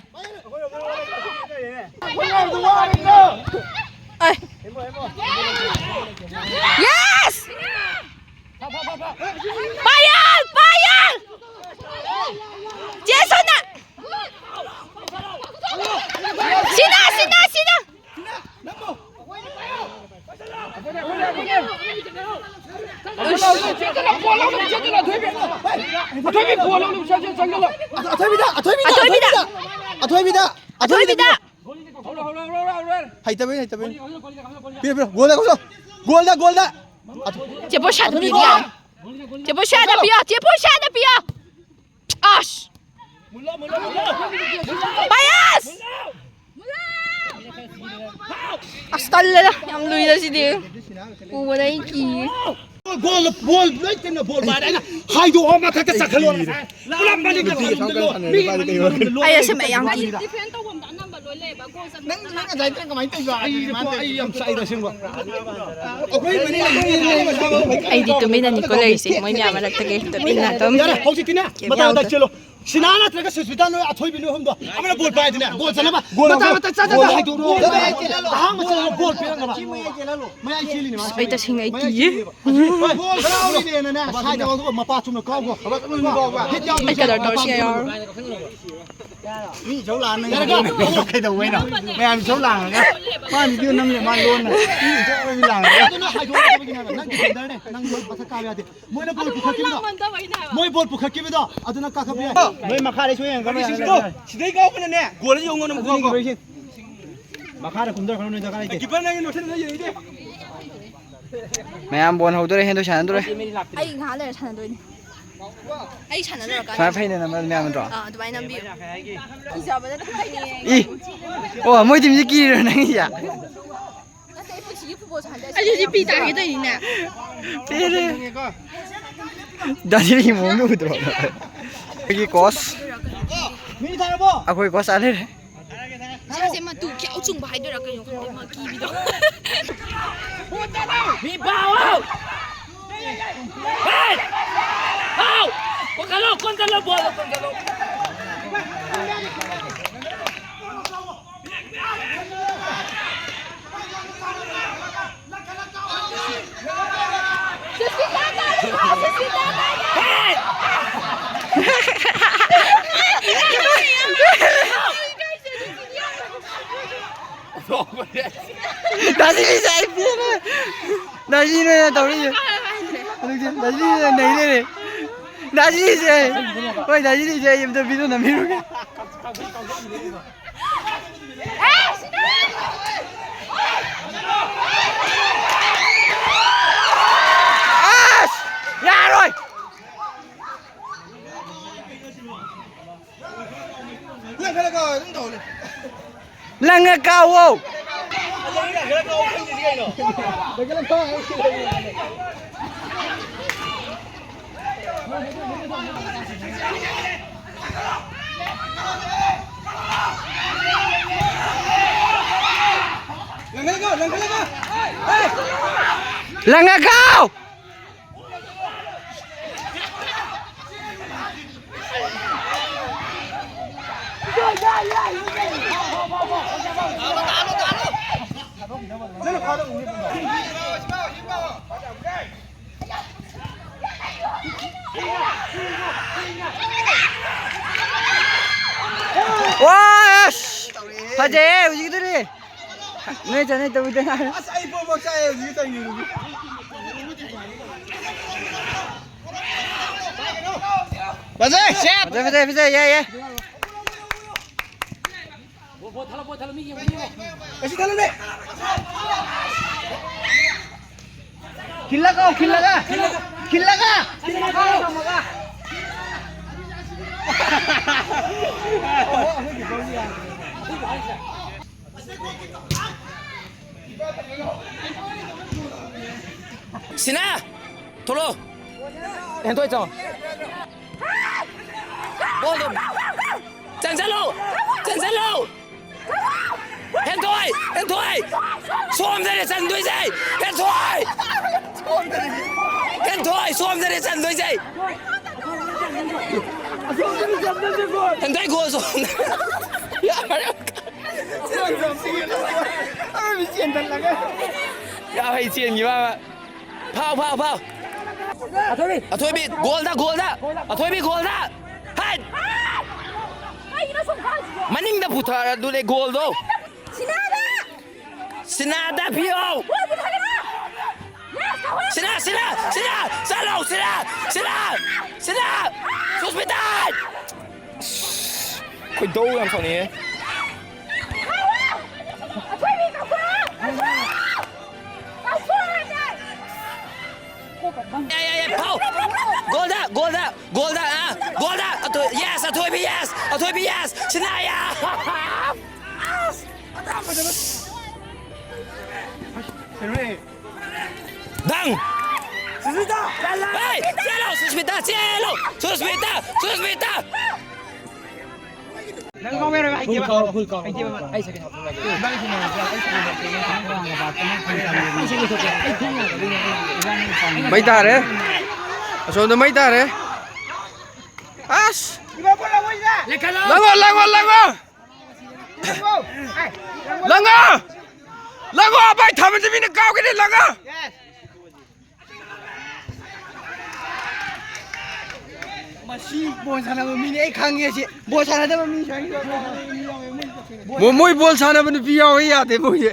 ꯑꯥꯏ! Yes! ꯄꯥꯌꯜ! ꯄꯥꯌꯜ! ꯆꯦ ꯁꯣꯅꯥ! ꯁꯤꯅꯥ! ꯁꯤꯅꯥ! ꯁꯤꯅꯥ! ꯑꯊꯣꯏꯕꯤꯗ! ꯑꯊꯣꯏꯕꯤꯗ! ꯑꯊꯣꯏꯕꯤꯗ! ꯑꯊꯣꯏꯕꯤꯗ! ꯑꯊꯣꯏꯕꯤꯗ! ꯍꯩꯇꯕꯩ, ꯍꯩꯇꯕꯩ꯫ ꯄꯤꯔꯣ, ꯄꯤꯔꯣ꯫ ꯒꯣꯜꯗ ꯀꯧꯁꯜꯂꯣ꯫ Goal, goal. ꯆꯦ ꯄꯣꯁꯥꯗ ꯄꯤꯕ ꯌꯥꯔꯦ꯫ ꯆꯦ ꯄꯣꯁꯥꯗ ꯄꯤꯌꯣ, ꯆꯦ ꯄꯣꯁꯥꯗ ꯄꯤꯌꯣ꯫ ꯑꯁ! ꯄꯥꯌꯥꯁ! ꯑꯁ, ꯇꯜꯂꯦꯗ꯫ ꯌꯥꯝ ꯂꯨꯏꯗ ꯁꯤꯗꯤ꯫ ꯎꯕꯗ ꯑꯩ ꯀꯤꯌꯦ꯫ ꯒꯣꯜ, ꯕꯣꯜ ꯂꯣꯏ ꯇꯤꯝꯅ ꯕꯣꯜ ꯄꯥꯏꯔꯦ꯫ ꯑꯩꯅ ꯍꯥꯏꯗꯣꯛꯑꯣ ꯃꯊꯛꯇ ꯆꯠꯈꯠꯂꯣ ꯉꯁꯥꯏ꯫ ꯄꯨꯂꯞ ꯃꯅꯤꯡꯗ ꯊꯝꯖꯤꯜꯂꯣ꯫ ꯃꯤ ꯃꯅꯤꯡ ꯃꯅꯨꯡꯗ ꯂꯣꯏ꯫ ꯑꯩ ꯑꯁꯦꯡꯕ ꯑꯩ ꯌꯥꯝ ꯀꯤ꯫ ꯗꯤꯐꯦꯟ ꯇꯧꯐꯝꯗ ꯑꯅꯝꯕ ꯂꯣꯏ ꯂꯩꯌꯦꯕ꯫ ꯒꯣꯜ ꯆꯟꯕ ꯅꯪ, ꯅꯪ ꯉꯁꯥꯏ ꯅꯪ ꯀꯃꯥꯏꯅ ꯇꯧꯔꯤꯕ? ꯑꯩ, ꯑꯩ ꯌꯥꯝ ꯆꯥꯛꯏꯗ ꯑꯁꯦꯡꯕ꯫ ꯑꯩꯈꯣꯏ ꯃꯅꯤꯡ ꯑꯩꯗꯤ ꯇꯨꯃꯤꯟꯅꯅꯤꯀꯣ ꯂꯩꯔꯤꯁꯦ꯫ ꯃꯣꯏ ꯃꯌꯥꯝ ꯃꯔꯛꯇꯒꯤ ꯇꯨꯃꯤꯟꯅ ꯑꯗꯨꯝ ꯌꯥꯔꯦ, ꯍꯧꯖꯤꯛꯇꯤꯅꯦ꯫ ꯀꯦꯝ ꯃꯇꯥꯡꯗ ꯌꯥꯎꯗ꯫ ꯆꯦꯜꯂꯣ꯫ ꯁꯤꯅꯥ ꯅꯠꯇ꯭ꯔꯒ ꯁꯨꯁꯃꯤꯇꯥ, ꯅꯣꯏ ꯑꯊꯣꯏꯕꯤ ꯅꯣꯏ ꯑꯍꯨꯝꯗꯣ ꯑꯃꯅ ꯕꯣꯜ ꯄꯥꯏꯗꯅꯦ, ꯒꯣꯜ ꯆꯟꯅꯕ꯫ ꯒꯣꯜ, ꯃꯇꯥꯏ ꯒꯣꯜ, ꯃꯇꯥꯏ ꯆꯠ, ꯆꯠ, ꯒꯣꯜ꯫ ꯆꯠ ꯍꯥꯏꯗꯣꯛꯑꯣ꯫ ꯑꯍꯥꯟꯕ ꯆꯠꯂꯒ ꯒꯣꯜ ꯄꯤꯔꯛꯅꯕ꯫ ꯃꯌꯥꯏ ꯆꯦꯜꯂꯤꯅꯦ ꯃꯥ꯫ ꯑꯩ ꯇꯁꯦꯡꯅ ꯑꯩ ꯃꯌꯥꯏ ꯀꯤꯌꯦ꯫ ꯆꯦꯜꯂꯤꯅꯦꯕ꯫ ꯒꯣꯜ ꯀꯥꯎꯔꯤꯅꯦꯅꯅꯦ, ꯁꯥꯏꯗ ꯀꯥꯎꯊꯣꯛꯑꯣ, ꯃꯄꯥ ꯆꯨꯝꯅ ꯀꯥꯎꯈꯣ꯫ ꯍꯤꯠ ꯌꯥꯎꯗ꯭ꯔꯁꯨ ꯑꯩ ꯀꯂꯔ ꯇꯧꯔꯁꯤ ꯃꯄꯥ ꯆꯨꯝꯅ ꯌꯥꯎꯔꯣꯏ꯫ ꯃꯤ ꯏꯁꯧ ꯂꯥꯡꯉꯒ ꯌꯥꯔꯦꯀꯣ? ꯀꯩꯗꯧꯕꯩꯅꯣ? ꯃꯌꯥꯝ ꯏꯁꯧ ꯂꯥꯡꯉꯒ꯫ ꯃꯥ ꯚꯤꯗꯤꯑꯣ ꯅꯝꯂꯦ, ꯃꯥ ꯂꯣꯟꯅ꯫ ꯃꯤ ꯏꯁꯧ ꯂꯣꯏ ꯂꯥꯡꯉꯒ꯫ ꯑꯗꯨꯅ ꯍꯥꯏꯗꯣꯛꯀꯗꯕꯒꯤꯅꯦ ꯍꯥꯏꯕ꯫ ꯅꯪ ꯗꯤꯐꯦꯟꯗꯔꯅꯦ꯫ ꯅꯪ ꯃꯊꯛ ꯀꯥꯕ ꯌꯥꯗꯦ꯫ ꯃꯣꯏꯅ ꯕꯣꯜ ꯄꯨꯈꯠꯈꯤꯕꯗꯣ, ꯃꯣꯏ ꯕꯣꯜ ꯄꯨꯈꯠꯈꯤꯕꯗꯣ ꯑꯗꯨꯅ ꯀꯥꯈꯠꯄ ꯌꯥꯏ꯫ ꯅꯣꯏ ꯃꯈꯥꯗꯩ ꯁꯣꯏ ꯌꯦꯡꯉꯒ ꯁꯤꯗꯩ ꯀꯥꯎꯕꯅꯅꯦ꯫ ꯒꯣꯜꯗ ꯌꯧꯉꯣ ꯅꯪ ꯒꯣꯜ꯫ ꯃꯈꯥꯗ ꯀꯨꯝꯊꯔꯛꯀꯅꯨ, ꯅꯣꯏ ꯗꯔꯀꯥꯔ ꯂꯩꯇꯦ꯫ ꯀꯤꯄꯔ ꯅꯪꯒꯤ ꯅꯣꯠꯁꯟꯅ ꯌꯦꯡꯉꯤꯗꯤ꯫ ꯃꯌꯥꯝ ꯕꯣꯜ ꯍꯧꯗꯣꯔꯦ, ꯍꯦꯟꯗꯣ ꯁꯥꯟꯅꯗꯣꯔꯦ꯫ ꯑꯩ ꯉꯥꯏꯍꯥꯛ ꯂꯩꯔ ꯁꯥꯟꯅꯗꯣꯏꯅꯦ꯫ ꯑꯩ ꯁꯥꯟꯅ ꯂꯣꯏꯔꯀꯥꯟꯗ꯫ ꯁꯨꯃꯥꯏꯅ ꯐꯩꯅ ꯅꯝꯕ ꯃꯌꯥꯝ ꯅꯠꯇ꯭ꯔꯣ? ꯑꯥ, ꯑꯗꯨꯃꯥꯏꯅ ꯅꯝꯕꯤꯌꯨ꯫ ꯀꯤꯖꯕꯗ ꯅꯝꯕꯩꯅꯦ꯫ ꯏ꯫ ꯑꯣ, ꯃꯣꯏ ꯇꯤꯝꯁꯦ ꯀꯤꯔꯤꯔꯣ ꯅꯪꯒꯤꯁꯦ? ꯅꯠꯇꯦ, ꯑꯩ ꯄꯨꯟꯁꯤꯒꯤ ꯐꯨꯠꯕꯣꯜ ꯁꯥꯟꯅꯗꯦ꯫ ꯑꯩꯗꯤ ꯄꯤ ꯇꯥꯒꯦ ꯇꯧꯔꯤꯅꯤꯅꯦ꯫ ꯄꯦꯜꯂꯦ꯫ ꯗꯥꯁꯤꯒꯤ ꯃꯑꯣꯡꯗꯣ ꯎꯗ꯭ꯔꯣ? ꯑꯩꯈꯣꯏꯒꯤ ꯀꯣꯁ꯫ ꯃꯤ ꯊꯥꯔꯕꯣ? ꯑꯩꯈꯣꯏ ꯀꯣꯁ ꯑꯥ ꯂꯩꯔꯦ꯫ ꯁꯥꯁꯦ ꯃꯇꯨ ꯈ꯭ꯌꯥꯎ ꯆꯨꯡꯕ ꯍꯥꯏꯗꯣꯏꯔꯥ ꯀꯩꯅꯣ ꯈꯪꯗꯦ, ꯃꯥ ꯀꯤꯕꯤꯗꯣ꯫ ꯃꯤ ꯄꯥꯎ! ꯍꯦ! ꯄꯥꯎ! ꯀꯣꯟ ꯆꯠꯂꯣ, ꯀꯣꯟ ꯆꯠꯂꯣ, ꯕꯣꯜ ꯀꯣꯟ ꯆꯠꯂꯣ꯫ ꯗꯥꯁꯤꯅꯤꯁꯦ ꯑꯩ ꯄꯦꯜꯂꯦ꯫ ꯗꯥꯁꯤꯅꯦ ꯇꯧꯔꯤꯁꯦ꯫ ꯍꯧꯖꯤꯛꯁꯦ ꯗꯥꯁꯤꯅꯤꯁꯦ ꯅꯩ ꯂꯩꯔꯦ꯫ ꯗꯥꯁꯤꯅꯤꯁꯦ꯫ ꯍꯣꯏ, ꯗꯥꯁꯤꯅꯤꯁꯦ ꯑꯩ ꯑꯝꯇ ꯚꯤꯗꯤꯑꯣ ꯅꯝꯕꯤꯔꯨꯒꯦ꯫ ꯑꯁ! ꯌꯥꯔꯣꯏ! ꯂꯪꯉ ꯀꯥꯎꯋꯣ! ꯂꯪꯉ ꯀꯥꯎꯋꯣ! ꯂꯪꯉ ꯀꯥꯎꯋꯣ, ꯈꯪꯗ꯭ꯔꯗꯤ ꯀꯩꯅꯣ? ꯂꯪꯉ ꯀꯥꯎꯋꯣ! ꯂꯪꯉꯒꯥꯎ! ꯋꯥ! ꯑꯁ! ꯐꯖꯩꯌꯦ ꯍꯧꯖꯤꯛꯀꯤꯗꯨꯗꯤ꯫ ꯅꯣꯏ ꯆꯠꯅꯩ ꯇꯧꯕꯤꯗ ꯉꯥꯏꯔꯦ꯫ ꯑꯁ, ꯑꯩ ꯄꯣꯛ ꯄꯣꯛ ꯆꯥꯛꯑꯦ ꯍꯧꯖꯤꯛꯀꯤ ꯇꯧꯔꯤꯗꯨꯗꯤ꯫ ꯐꯖꯩ! ꯐꯖꯩ, ꯐꯖꯩ, ꯐꯖꯩ, ꯌꯥꯏ, ꯌꯥꯏ꯫ ꯕꯣꯜ, ꯕꯣꯜ ꯊꯥꯂꯣ, ꯕꯣꯜ ꯊꯥꯂꯣ, ꯃꯤ ꯌꯦꯡꯉꯣ, ꯃꯤ ꯌꯦꯡꯉꯣ꯫ ꯀꯩꯁꯨ ꯊꯥꯂꯣꯅꯦ꯫ ꯈꯤꯜꯂꯒ, ꯈꯤꯜꯂꯒ, ꯈꯤꯜꯂꯒ꯫ ꯁꯤꯅꯥ! ꯊꯣꯛꯂꯛꯑꯣ꯫ ꯍꯦꯟꯊꯣꯏ ꯆꯪꯉꯣ꯫ ꯕꯣꯜꯗꯣ ꯆꯪꯁꯜꯂꯨ! ꯆꯪꯁꯜꯂꯨ! ꯍꯦꯟꯊꯣꯏ! ꯍꯦꯟꯊꯣꯏ! ꯁꯣꯝꯗꯅꯦ ꯆꯟꯗꯣꯏꯁꯦ! ꯍꯦꯟꯊꯣꯏ! ꯍꯦꯟꯊꯣꯏ! ꯁꯣꯝꯗꯅꯦ ꯆꯟꯗꯣꯏꯁꯦ! ꯍꯦꯟꯊꯣꯏ ꯒꯣꯜ ꯁꯣꯝꯗ! ꯌꯥꯔꯦ! ꯑꯔꯣꯏꯕꯤ ꯆꯦꯟꯊꯠꯂꯒ꯫ ꯌꯥꯝ ꯍꯩ ꯆꯦꯟꯈꯤꯕ ꯑꯃ꯫ ꯐꯥꯎ, ꯐꯥꯎ, ꯐꯥꯎ꯫ ꯑꯊꯣꯏꯕꯤ꯫ ꯑꯊꯣꯏꯕꯤ, ꯒꯣꯜꯗ, ꯒꯣꯜꯗ꯫ ꯑꯊꯣꯏꯕꯤ, ꯒꯣꯜꯗ꯫ ꯍꯥꯏꯠ! ꯀꯩꯒꯤꯅꯣ ꯁꯨꯝ ꯀꯥꯎꯔꯤꯁꯤꯕꯣ? ꯃꯅꯤꯡꯗ ꯄꯨꯊꯔꯗꯨꯅꯦ ꯒꯣꯜꯗꯣ꯫ ꯁꯤꯅꯥꯗ! ꯁꯤꯅꯥꯗ ꯄꯤꯌꯣ! ꯒꯣꯜ ꯄꯨꯊꯣꯛꯀꯅꯨ! ꯌꯦꯁ, ꯇꯧꯍꯧꯔꯣ! ꯁꯤꯅꯥ, ꯁꯤꯅꯥ, ꯁꯤꯅꯥ! ꯆꯠꯂꯣ, ꯁꯤꯅꯥ! ꯁꯤꯅꯥ! ꯁꯤꯅꯥ! ꯁꯨꯁꯃꯤꯇꯥ! ꯑꯁ, ꯈꯣꯏꯗꯧ ꯌꯥꯝ ꯁꯥꯎꯅꯤꯡꯉꯦ꯫ ꯌꯥꯏ, ꯌꯥꯏ, ꯌꯥꯏ, ꯐꯥꯎ! ꯒꯣꯜꯗ, ꯒꯣꯜꯗ, ꯒꯣꯜꯗ, ꯑꯥ, ꯒꯣꯜꯗ! ꯑꯊꯣꯏ-, ꯌꯦꯁ, ꯑꯊꯣꯏꯕꯤ, ꯌꯦꯁ! ꯑꯊꯣꯏꯕꯤ, ꯌꯦꯁ! ꯁꯤꯅꯥ, ꯌꯦꯁ! ꯗꯪ! ꯍꯦ, ꯆꯦꯜꯂꯣ, ꯁꯨꯁꯃꯤꯇꯥ, ꯆꯦꯜꯂꯣ! ꯁꯨꯁꯃꯤꯇꯥ! ꯁꯨꯁꯃꯤꯇꯥ! ꯅꯪ ꯀꯥꯎꯕ ꯌꯥꯔꯣꯏ, ꯍꯩꯇꯦꯕ꯫ ꯐꯨꯜ ꯀꯥꯎ, ꯐꯨꯜ ꯀꯥꯎ, ꯍꯩꯇꯦꯕ꯫ ꯐꯨꯜ ꯀꯥꯎ꯫ ꯑꯩ ꯁꯥꯏꯀꯜ ꯍꯥꯞꯄ ꯂꯥꯛꯀꯦ꯫ ꯃꯩ ꯇꯥꯔꯦ꯫ ꯑꯁꯣꯝꯗ ꯃꯩ ꯇꯥꯔꯦ꯫ ꯑꯁ! ꯂꯪꯉꯣ, ꯂꯪꯉꯣ, ꯂꯪꯉꯣ! ꯂꯪꯉꯣ! ꯂꯪꯉꯣ! ꯑꯚꯥꯏ ꯊꯥꯕꯜꯁꯦ ꯃꯤꯅ ꯀꯥꯎꯒꯅꯤ, ꯂꯪꯉꯣ! ꯃꯁꯤ ꯕꯣꯜ ꯁꯥꯟꯅꯕ ꯃꯤꯅꯦ, ꯑꯩ ꯈꯪꯉꯦ ꯁꯤ꯫ ꯕꯣꯜ ꯁꯥꯟꯅꯗꯕ ꯃꯤ ꯁ꯭ꯋꯥꯏꯗ ꯌꯥꯎꯋꯦ, ꯃꯣꯏ ꯕꯣꯜ ꯁꯥꯟꯅꯕ ꯅꯨꯄꯤ ꯌꯥꯎꯋꯦ, ꯌꯥꯗꯦ ꯃꯣꯏꯁꯦ꯫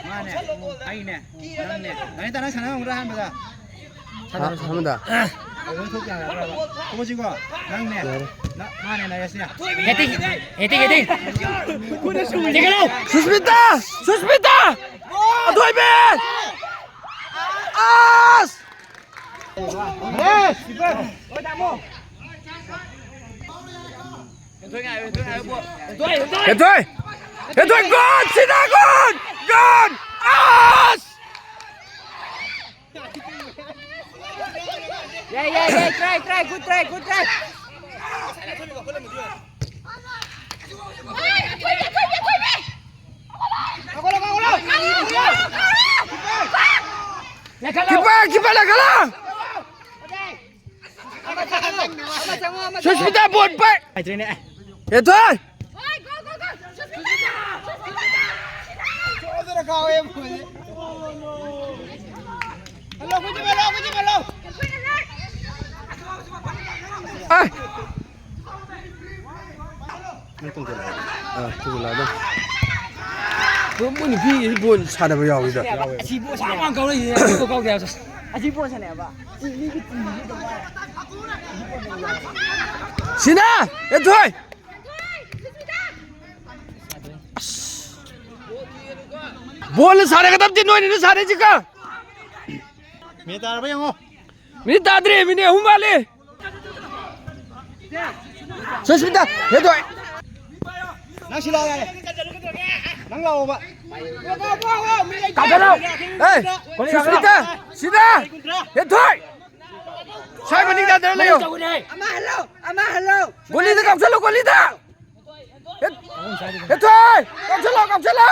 ꯃꯥꯅꯦ, ꯑꯩꯅꯦ, ꯅꯪꯅꯦ꯫ ꯅꯪ ꯁꯥꯟꯅ ꯉꯝꯒꯗ꯭ꯔꯥ ꯑꯍꯥꯟꯕꯗ? ꯍꯥ, ꯑꯍꯥꯟꯕꯗ? ꯇꯧꯕ ꯊꯣꯛ ꯌꯥꯔꯕ꯭ꯔꯕ? ꯇꯣꯛꯑꯁꯤꯀꯣ? ꯅꯪꯅꯦ꯫ ꯌꯥꯔꯦ꯫ ꯅ-, ꯃꯥꯅꯦ, ꯅꯔꯦꯁꯅꯦ꯫ ꯍꯦꯇꯤꯡ! ꯍꯦꯇꯤꯡ, ꯍꯦꯇꯤꯡ! ꯆꯤꯡꯈꯠꯂꯣ! ꯁꯨꯁꯃꯤꯇꯥ! ꯁꯨꯁꯃꯤꯇꯥ! ꯑꯊꯣꯏꯕꯤ! ꯑꯁ! ꯍꯦꯊꯣꯏ! ꯍꯦꯊꯣꯏ! ꯒꯣꯜ! ꯁꯤꯗ ꯒꯣꯜ! ꯒꯣꯜ! ꯑꯁ! ꯌꯥꯏ, ꯌꯥꯏ, ꯌꯥꯏ, try, try, good try, good try. Keeper, keeper ꯂꯥꯛꯀꯅꯨ! ꯁꯨꯁꯃꯤꯇꯥ ꯕꯣꯜ ꯄꯥꯏ! ꯍꯦꯊꯣꯏ! ꯑꯥꯏ! ꯑꯥ, ꯇꯨ ꯂꯥꯛꯑꯦ꯫ ꯃꯣꯏ ꯅꯨꯄꯤꯒꯤꯗꯤ ꯕꯣꯜ ꯁꯥꯟꯅꯕ ꯌꯥꯎꯋꯤꯗ꯫ ꯑꯁꯤ ꯕꯣꯜ ꯁꯥꯟꯅꯕ ꯀꯧꯔꯛꯏꯁꯦ, ꯑꯗꯨ ꯀꯧꯗꯦ ꯍꯥꯏꯕ꯫ ꯑꯁꯤ ꯕꯣꯜ ꯁꯥꯟꯅꯩ ꯍꯥꯏꯕ꯫ ꯁꯤꯅ! ꯍꯦꯊꯣꯏ! ꯕꯣꯜꯅ ꯁꯥꯟꯅꯒꯗꯕꯗꯤ ꯅꯣꯏꯅꯤꯅ ꯁꯥꯟꯅꯩꯁꯤꯒ꯫ ꯃꯤꯅꯤꯠ ꯇꯥꯔꯕ ꯌꯦꯡꯉꯣ꯫ ꯃꯤꯅꯤꯠ ꯇꯥꯗ꯭ꯔꯤ, ꯃꯤꯅꯤꯠ ꯑꯍꯨꯝ ꯋꯥꯠꯂꯤ꯫ ꯁꯨꯁꯃꯤꯇꯥ, ꯍꯦꯟꯊꯣꯏ꯫ ꯅꯪ ꯁꯤ ꯂꯥꯛꯑꯣ ꯌꯥꯔꯦ꯫ ꯅꯪ ꯂꯥꯛꯑꯣꯕ꯫ ꯀꯥꯞꯊꯠꯂꯣ꯫ ꯑꯦ, ꯁꯨꯁꯃꯤꯇꯥ, ꯁꯤꯗ꯫ ꯍꯦꯟꯊꯣꯏ꯫ ꯁ꯭ꯋꯥꯏ ꯃꯅꯤꯡꯗ ꯍꯟꯊꯔ ꯂꯩꯌꯣ꯫ ꯑꯃ ꯍꯜꯂꯣ, ꯑꯃ ꯍꯜꯂꯣ꯫ ꯒꯣꯂꯤꯗ ꯀꯥꯞꯁꯜꯂꯣ, ꯒꯣꯂꯤꯗ꯫ ꯍꯦ-, ꯍꯦꯟꯊꯣꯏ! ꯀꯥꯞꯁꯜꯂꯣ, ꯀꯥꯞꯁꯜꯂꯣ!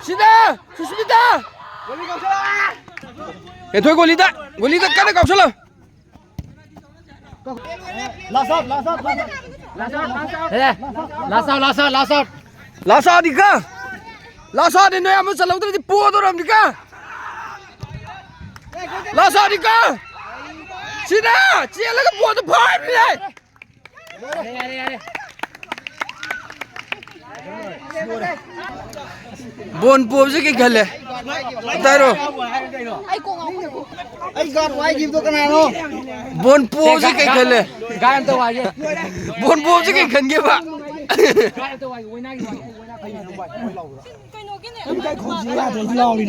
ꯁꯤꯗ! ꯁꯨꯁꯃꯤꯇꯥ! ꯍꯦꯟꯊꯣꯏ, ꯒꯣꯂꯤꯗ! ꯒꯣꯂꯤꯗ ꯀꯟꯅ ꯀꯥꯞꯁꯜꯂꯣ! Last out, last out, last out. Last out, last out, last out. Last out ꯅꯤꯀꯣ! Last out ꯅꯤ, ꯅꯣꯏ ꯑꯃ ꯆꯜꯍꯧꯗ꯭ꯔꯗꯤ ꯄꯣꯗꯣꯔꯝꯅꯤꯀꯣ! Last out ꯅꯤꯀꯣ! ꯁꯤꯗ! ꯆꯦꯜꯂꯒ ꯕꯣꯜꯗꯣ ꯐꯥꯕꯤꯔꯦ! ꯌꯥꯔꯦ, ꯌꯥꯔꯦ, ꯌꯥꯔꯦ꯫ ꯕꯣꯟ ꯄꯣꯕꯁꯦ ꯀꯩ ꯈꯜꯂꯦ? ꯑꯝꯇ ꯍꯥꯏꯔꯣ꯫ ꯑꯩ ꯀꯣꯛ ꯉꯥꯎꯈꯠꯂꯦ꯫ ꯑꯩ ꯒꯥꯔꯗ ꯋꯥꯏꯈꯤꯕꯗꯣ ꯀꯅꯥꯅꯣ? ꯕꯣꯟ ꯄꯣꯕꯁꯦ ꯀꯩ ꯈꯜꯂꯦ? ꯒꯥꯔꯗ ꯑꯝꯇ ꯋꯥꯏꯒꯦ꯫ ꯕꯣꯟ ꯄꯣꯕꯁꯦ ꯀꯩ ꯈꯟꯒꯦꯕ? ꯒꯥꯔꯗ ꯑꯝꯇ ꯋꯥꯏꯒꯦ, ꯑꯣꯏꯅꯥꯒꯤ ꯋꯥꯏꯒꯦ꯫ ꯀꯩꯅꯣꯒꯤꯅꯦ꯫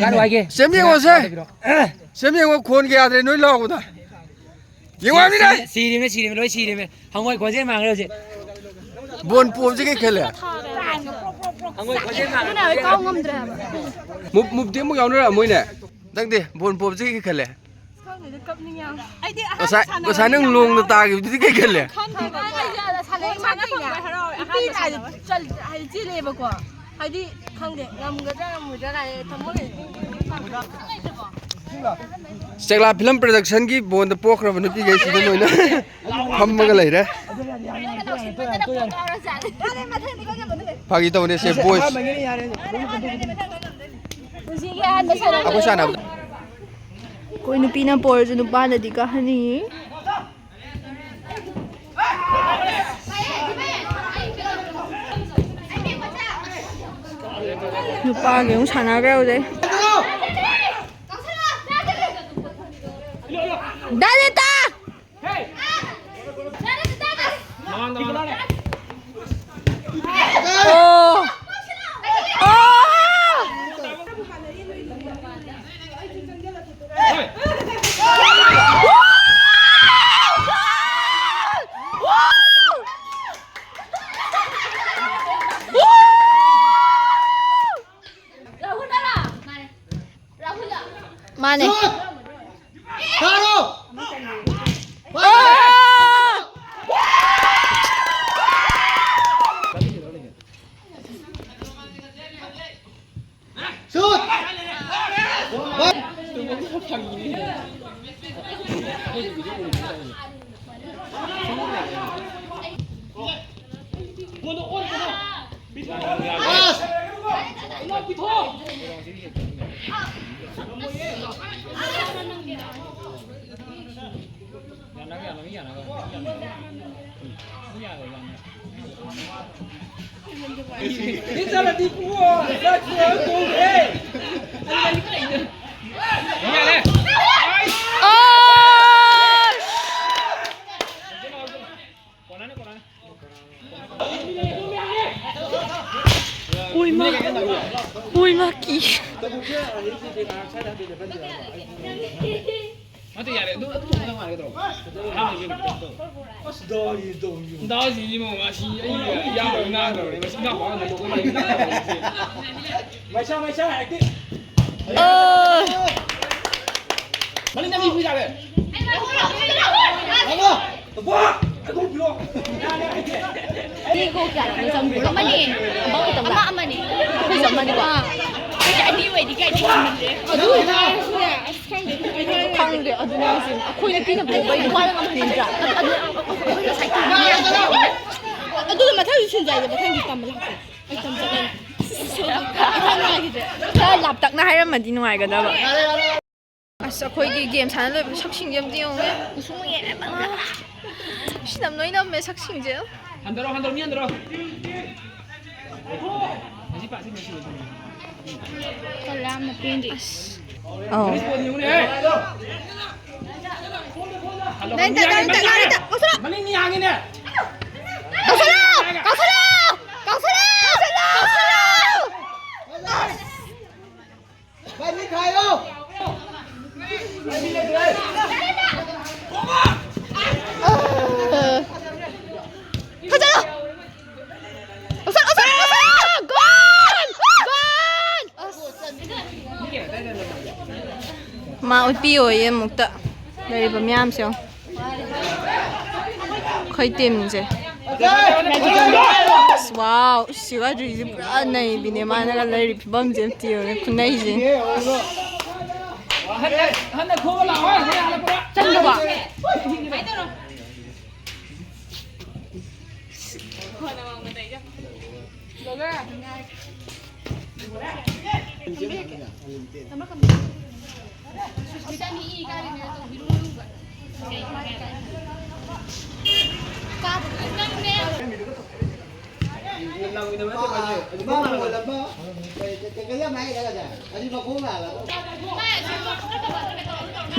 ꯒꯥꯔꯗ ꯋꯥꯏꯒꯦ꯫ ꯁꯦꯝ ꯌꯦꯡꯉꯣꯁꯦ꯫ ꯁꯦꯝ ꯌꯦꯡꯉꯣ, ꯈꯣꯟꯒ ꯌꯥꯗ꯭ꯔꯦ ꯅꯣꯏ ꯂꯥꯎꯕꯗ꯫ ꯌꯦꯡꯉꯣ ꯍꯥꯏꯕꯅꯤꯅꯦ꯫ ꯁꯤ-, ꯁꯤꯔꯤꯃꯦ, ꯁꯤꯔꯤꯃꯦ, ꯂꯣꯏ ꯁꯤꯔꯤꯃꯦ꯫ ꯍꯪꯉꯣꯏ ꯈꯣꯟꯖꯦꯜ ꯃꯥꯡꯈ꯭ꯔꯦ ꯍꯧꯖꯤꯛ꯫ ꯕꯣꯟ ꯄꯣꯕꯁꯦ ꯀꯩ ꯈꯜꯂꯦ? ꯍꯪꯉꯣꯏ ꯈꯣꯟꯖꯦꯜ ꯃꯥꯡꯈ꯭ꯔꯦ꯫ ꯑꯗꯨꯅ ꯑꯩ ꯀꯥꯎ ꯉꯝꯗ꯭ꯔꯦ ꯍꯥꯏꯕ꯫ ꯃꯨꯞ-, ꯃꯨꯞꯇꯤ ꯑꯃꯨꯛ ꯌꯥꯎꯅꯔꯛꯑꯝꯃꯣꯏꯅꯦ꯫ ꯅꯪꯗꯤ ꯕꯣꯟ ꯄꯣꯕꯁꯦ ꯀꯩ ꯈꯜꯂꯦ? ꯈꯪꯗꯦꯗ, ꯀꯞꯅꯤꯡꯉꯦ ꯌꯥꯝ꯫ ꯑꯩꯗꯤ ꯑꯍꯥꯟꯕ ꯉꯁꯥꯏ, ꯁꯥꯟꯅꯕ ꯉꯁꯥꯏ ꯅꯪ ꯌꯥꯝ ꯂꯣꯡꯅ ꯇꯥꯈꯤꯕꯗꯨꯗꯤ ꯀꯩ ꯈꯜꯂꯦ? ꯈꯪꯗꯦꯕ꯫ ꯑꯩꯗꯤ ꯁꯥꯟꯅꯩ ꯁꯥꯟꯅꯩꯅꯦ꯫ ꯍꯔꯥꯎꯋꯦ꯫ ꯅꯨꯄꯤ ꯑꯍꯥꯟꯕ ꯀꯥꯏꯗ ꯁꯥꯟꯅꯕ꯫ ꯆꯜ-, ꯍꯥꯏꯗꯤ ꯆꯦꯜꯂꯦꯕꯀꯣ꯫ ꯍꯥꯏꯗꯤ ꯈꯪꯗꯦ, ꯉꯝꯒꯗ꯭ꯔꯥ ꯉꯝꯃꯣꯏꯗ꯭ꯔꯥ ꯀꯥꯏꯅ ꯊꯃꯣꯏ ꯂꯩ꯫ ꯆꯦꯛꯂꯥ ꯐꯤꯂꯝ ꯄ꯭ꯔꯗꯛꯁꯟꯒꯤ ꯕꯣꯟꯗ ꯄꯣꯛꯈ꯭ꯔꯕ ꯅꯨꯄꯤꯈꯩꯁꯤꯗ ꯂꯣꯏꯅ ꯐꯝꯃꯒ ꯂꯩꯔꯦ꯫ ꯐꯥꯒꯤ ꯇꯧꯅꯦ, ꯁꯦ ꯕꯣꯏꯁ꯫ ꯑꯩꯈꯣꯏ ꯁꯥꯟꯅꯕꯗ꯫ ꯑꯩꯈꯣꯏ ꯅꯨꯄꯤꯅ ꯄꯣꯔꯁꯨ ꯅꯨꯄꯥꯅꯗꯤ ꯀꯥꯍꯟꯅꯤꯡꯉꯤ꯫ ꯅꯨꯄꯥꯒꯤ ꯑꯃꯨꯛ ꯁꯥꯟꯅꯈ꯭ꯔꯦ ꯍꯧꯖꯤꯛ꯫ ꯗꯥ ꯂꯤꯇꯥ! ꯑꯣ! ꯑꯣ! ꯎꯏꯃ, ꯎꯏꯃ ꯀꯤ꯫ ꯅꯠꯇꯦ, ꯌꯥꯔꯦ꯫ ꯑꯗꯨ, ꯑꯗꯨ ꯇꯧꯕꯗ ꯃꯥꯜꯂꯦ ꯀꯩꯗꯧꯔꯕ? ꯑꯁ, ꯗꯥꯎꯁꯤ ꯇꯧꯔꯤꯁꯤ꯫ ꯗꯥꯎꯁꯤ ꯏꯕꯨꯡꯉꯣ, ꯉꯁꯤ ꯑꯩ ꯏꯌꯥꯝꯕ ꯉꯥꯡꯈ꯭ꯔꯕꯅꯦ꯫ ꯉꯁꯤ ꯏꯅꯥꯎꯄꯥ ꯑꯃ ꯂꯩꯊꯣꯛꯄ ꯃꯥꯜꯂꯦ꯫ ꯃꯩꯁꯥ, ꯃꯩꯁꯥ, acting꯫ ꯑꯣ꯫ ꯃꯅꯤꯡꯗ ꯃꯤ ꯄꯨ ꯌꯥꯔꯦ꯫ ꯃꯤ ꯒꯣꯜ ꯀꯌꯥꯅꯣ ꯆꯪꯈ꯭ꯔꯤꯗꯣ? ꯑꯃꯅꯤ꯫ ꯑꯃ ꯑꯃꯅꯤ꯫ ꯑꯩꯈꯣꯏꯁꯨ ꯑꯃꯅꯤꯀꯣ꯫ ꯑꯩꯈꯣꯏꯁꯦ ꯑꯅꯤ ꯑꯣꯏꯗꯤ ꯀꯥꯏꯗꯤ ꯉꯝꯃꯟꯗ꯭ꯔꯦ꯫ ꯑꯗꯨ ꯑꯣꯏꯇꯥꯔꯁꯨꯅꯦ, ꯑꯁ, ꯈꯪꯗꯦ꯫ ꯈꯪꯗꯦ꯫ ꯑꯗꯨꯅꯦ ꯍꯥꯏꯁꯦ꯫ ꯑꯩꯈꯣꯏ ꯅꯨꯄꯤꯅ ꯄꯨꯕꯩ ꯅꯨꯄꯥꯅ ꯉꯝꯍꯟꯅꯤꯡꯗ꯭ꯔꯥ? ꯑꯗꯨ, ꯑꯗꯨ, ꯑꯗꯨ ꯉꯁꯥꯏ ꯇꯨꯝꯕ ꯌꯥꯗ꯭ꯔꯣ? ꯑꯗꯨꯅ ꯃꯊꯪꯁꯨ ꯁꯤꯟꯖꯥꯏꯁꯦ꯫ ꯃꯊꯪꯗꯤ ꯇꯝꯕ ꯂꯥꯛꯀꯦ꯫ ꯑꯩ ꯇꯝ ꯆꯠꯂꯅꯤ꯫ ꯑꯩ ꯇꯝ ꯂꯥꯛꯈꯤꯗ꯭ꯔꯦ꯫ ꯈꯔ ꯂꯥꯞꯇꯛꯅ ꯍꯥꯏꯔꯝꯃꯗꯤ ꯅꯨꯡꯉꯥꯏꯒꯗꯕ꯫ ꯑꯁ, ꯑꯩꯈꯣꯏꯒꯤ ꯒꯦꯝ ꯁꯥꯟꯅ ꯂꯣꯏꯕ ꯁꯛꯁꯤꯡꯁꯦ ꯑꯝꯇ ꯌꯦꯡꯉꯨꯅꯦ꯫ ꯀꯨꯁꯨꯝ ꯌꯦꯡꯉꯦ꯫ ꯁꯤ ꯌꯥꯝ ꯂꯣꯏ ꯅꯝꯃꯦ ꯁꯛꯁꯤꯡꯁꯦ꯫ ꯍꯟꯗꯔꯣ, ꯍꯟꯗꯔꯣ, ꯃꯤ ꯍꯟꯗꯔꯣ꯫ ꯉꯁꯤ ꯄꯥꯁꯤ ꯉꯁꯤ ꯂꯣꯏꯁꯤꯟꯕ꯫ ꯈꯔ ꯂꯥꯝꯅ ꯄꯦꯟꯗꯦ꯫ ꯑꯁ꯫ ꯑꯧ꯫ ꯉꯁꯤ ꯕꯣꯜ ꯌꯦꯡꯉꯨꯅꯦ, ꯍꯦ꯫ ꯍꯜꯂꯣ, ꯅꯪ ꯃꯤ ꯇ-, ꯍꯥꯡꯉꯦ, ꯅꯪ ꯇ-, ꯃꯤ ꯅꯪ ꯍꯥꯡꯉꯦ꯫ ꯇ-, ꯀꯧꯁꯜꯂꯣ! ꯃꯅꯤꯡ ꯃꯤ ꯍꯥꯡꯉꯤꯅꯦ꯫ ꯀꯧꯁꯜꯂꯣ! ꯀꯧꯁꯜꯂꯣ! ꯀꯧꯁꯜꯂꯣ! ꯀꯧꯁꯜꯂꯣ! ꯀꯧꯁꯜꯂꯣ! ꯚꯥꯏ, ꯃꯤ ꯈꯥꯏꯌꯣ꯫ ꯐꯖꯅ! ꯑꯣꯁꯟ, ꯑꯣꯁꯟ, ꯑꯣꯁꯟ! ꯒꯣꯜ! ꯒꯣꯜ! ꯑꯁ! ꯃꯥ ꯎꯠꯄꯤꯌꯣꯌꯦ ꯑꯃꯨꯛꯇ꯫ ꯂꯩꯔꯤꯕ ꯃꯌꯥꯝꯁꯦ ꯌꯦꯡꯉꯣ꯫ ꯑꯩꯈꯣꯏ ꯇꯤꯝꯁꯦ꯫ ꯑꯁ, ꯋꯥꯎ, ꯁꯤꯋꯥꯗ꯭ꯔꯤꯁꯦ ꯄꯨꯔꯥ ꯅꯩꯕꯤꯅꯦ꯫ ꯃꯥꯅꯒ ꯂꯩꯔꯤ ꯐꯤꯕꯝꯁꯦ ꯑꯝꯇ ꯌꯦꯡꯉꯨꯅꯦ, ꯈꯨꯅꯩꯁꯦ꯫ ꯍꯟꯅ ꯊꯣꯛꯑ ꯂꯥꯛꯑꯣ, ꯍꯟꯅ ꯍꯜꯂꯛꯄꯗ꯫ ꯆꯪꯗ꯭ꯔꯕꯣ?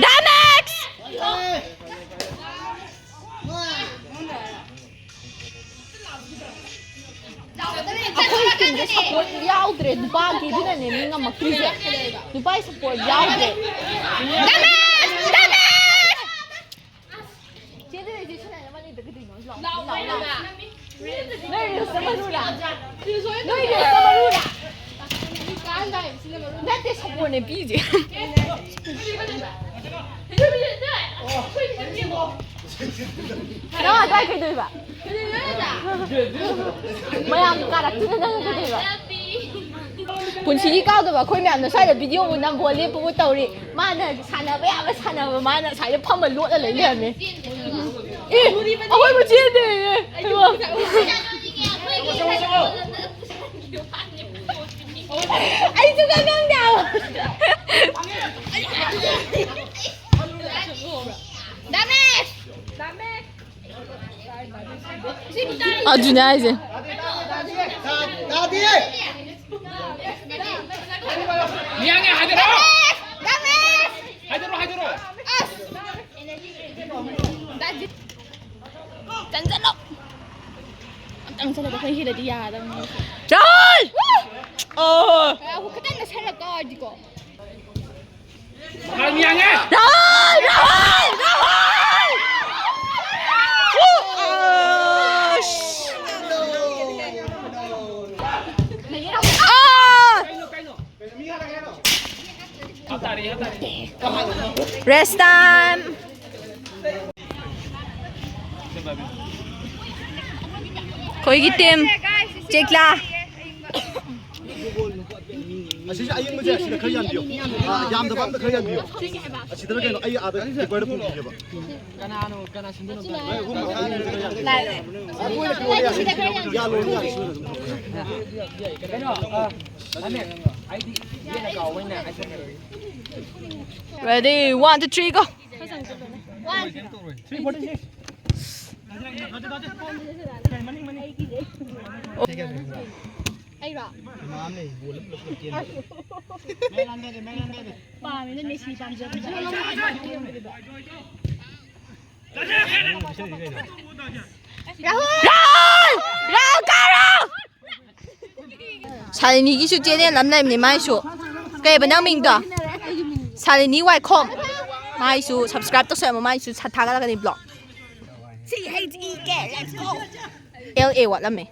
Damex! ꯑꯩꯈꯣꯏ ꯇꯤꯝꯗ ꯁꯞꯄꯣꯔꯠ ꯌꯥꯎꯗ꯭ꯔꯦ, ꯅꯨꯄꯥꯒꯤꯗꯨꯅꯅꯦ ꯃꯤ ꯉꯝꯃꯛꯇ꯭ꯔꯤꯁꯦ꯫ ꯅꯨꯄꯥꯒꯤ ꯁꯞꯄꯣꯔꯠ ꯌꯥꯎꯗ꯭ꯔꯦ꯫ ꯆꯦ ꯂꯤꯂꯤ, ꯆꯦ ꯁꯅꯥ, ꯅꯕꯥꯅꯤꯗ ꯀꯩꯗꯧꯔꯤꯅꯣ? ꯂꯥꯎ, ꯂꯥꯎ, ꯂꯥꯎ꯫ ꯅꯣꯏ ꯔꯤꯜꯁ ꯅꯝꯃꯔꯨꯔꯥ? ꯅꯣꯏ ꯔꯤꯜꯁ ꯅꯝꯃꯔꯨꯔꯥ? ꯅꯠꯇꯦ, ꯁꯞꯄꯣꯔꯠꯅꯦ ꯄꯤꯔꯤꯁꯦ꯫ ꯅꯪ ꯑꯗꯨꯋꯥꯏ ꯀꯩꯗꯧꯔꯤꯕ? ꯃꯌꯥꯝ ꯀꯥꯔꯛꯇꯨꯅ ꯅꯪ ꯀꯩꯗꯧꯔꯤꯕ? ꯄꯨꯟꯁꯤꯒꯤ ꯀꯥꯎꯗꯕ ꯑꯩꯈꯣꯏ ꯃꯌꯥꯝꯅ ꯁ꯭ꯋꯥꯏꯗ ꯚꯤꯗꯤꯑꯣꯕꯨ ꯅꯝꯕꯣ ꯂꯦꯞꯄꯕꯨ ꯇꯧꯔꯤ꯫ ꯃꯥꯅ ꯁꯥꯟꯅꯕ ꯌꯥꯕ ꯁꯥꯟꯅꯕ, ꯃꯥꯅ ꯁ꯭ꯋꯥꯏꯗ ꯐꯝꯃ ꯂꯣꯠꯂ ꯂꯩ ꯂꯩꯔꯝꯃꯦ꯫ ꯑꯦ, ꯑꯩꯈꯣꯏꯕꯨ ꯆꯦꯟꯗꯦ꯫ ꯑꯩꯁꯨ ꯈꯪꯗꯦ ꯍꯥꯏꯕ꯫ ꯑꯗꯨꯅꯦ ꯍꯥꯏꯁꯦ꯫ ꯃꯤꯌꯥꯡꯉꯦ ꯍꯥꯏꯗꯔꯣ! ꯍꯥꯏꯗꯔꯣ, ꯍꯥꯏꯗꯔꯣ! ꯆꯪꯁꯤꯜꯂꯣ! ꯑꯝꯇꯪ ꯆꯠꯂꯒ ꯑꯩꯈꯣꯏ ꯍꯦꯜꯂꯗꯤ ꯌꯥꯗꯕꯅꯤ꯫ ꯆꯥꯏ! ꯑꯣ! ꯈꯤꯇꯪ ꯅꯛꯁꯜꯂꯛ ꯇꯥꯔꯗꯤꯀꯣ꯫ ꯃꯤꯌꯥꯡꯉꯦ! ꯔꯥꯍꯨꯜ! ꯔꯥꯍꯨꯜ! ꯔꯥꯍꯨꯜ! ꯑꯁ! ꯑꯥ! Rest time. ꯑꯩꯈꯣꯏꯒꯤ ꯇꯤꯝ ꯆꯦꯛꯂꯥ꯫ ꯑꯁꯤꯁꯦ ꯑꯌꯤꯡꯕꯁꯦ ꯑꯁꯤꯗ ꯈꯔ ꯌꯥꯟꯕꯤꯌꯣ꯫ ꯑꯥ, ꯌꯥꯝꯗꯕ ꯑꯝꯗ ꯈꯔ ꯌꯥꯟꯕꯤꯌꯣ꯫ ꯑꯁꯤꯗꯅ ꯀꯩꯅꯣ ꯑꯩ ꯑꯥꯗ ꯀꯤꯄꯔꯗ ꯄꯨꯈꯤꯒꯦꯕ꯫ ꯀꯅꯥꯅꯣ, ꯀꯅꯥ ꯁꯤꯟꯗꯣꯏꯅꯣ? ꯅꯣꯏ ꯑꯍꯨꯝ ꯃꯈꯥ ꯑꯅꯤꯗ ꯈꯔ ꯌꯥꯟꯕꯤꯌꯣ꯫ ꯌꯥꯜꯂꯣ, ꯌꯥꯜꯂꯣ꯫ ꯀꯩꯅꯣ, ꯑ, ꯑꯃꯦ, ꯑꯩꯗꯤ ꯌꯦꯟꯅ ꯀꯥꯎꯕꯩꯅꯦ꯫ Ready, one, two, three, go. Three forty-six. ꯑꯩꯔꯣ? ꯄꯥꯝꯃꯤꯅ ꯃꯦꯁꯤ ꯄꯥꯝꯖꯕꯗꯣ꯫ ꯔꯥꯍꯨꯜ! ꯔꯥꯍꯨꯜ! ꯔꯥꯍꯨꯜ ꯀꯥꯔꯣ! ꯁꯥꯂꯤꯅꯤꯒꯤꯁꯨ ꯆꯦꯅꯦꯜ ꯑꯃ ꯂꯩꯕꯅꯤ ꯃꯥꯏꯁꯨ꯫ ꯀꯩꯕ ꯅꯪ ꯃꯤꯡꯗꯣ? ꯁꯥꯂꯤꯅꯤ ꯋꯥꯏꯈꯣꯝ꯫ ꯃꯥꯏꯁꯨ subscribe ꯇꯧꯁꯜꯂꯝꯃꯣ, ꯃꯥꯏꯁꯨ ꯁꯠ ꯊꯥꯒꯠꯂꯛꯀꯅꯤ vlog꯫ C H E K, let's go. L A ꯋꯥꯠꯂꯝꯃꯦ꯫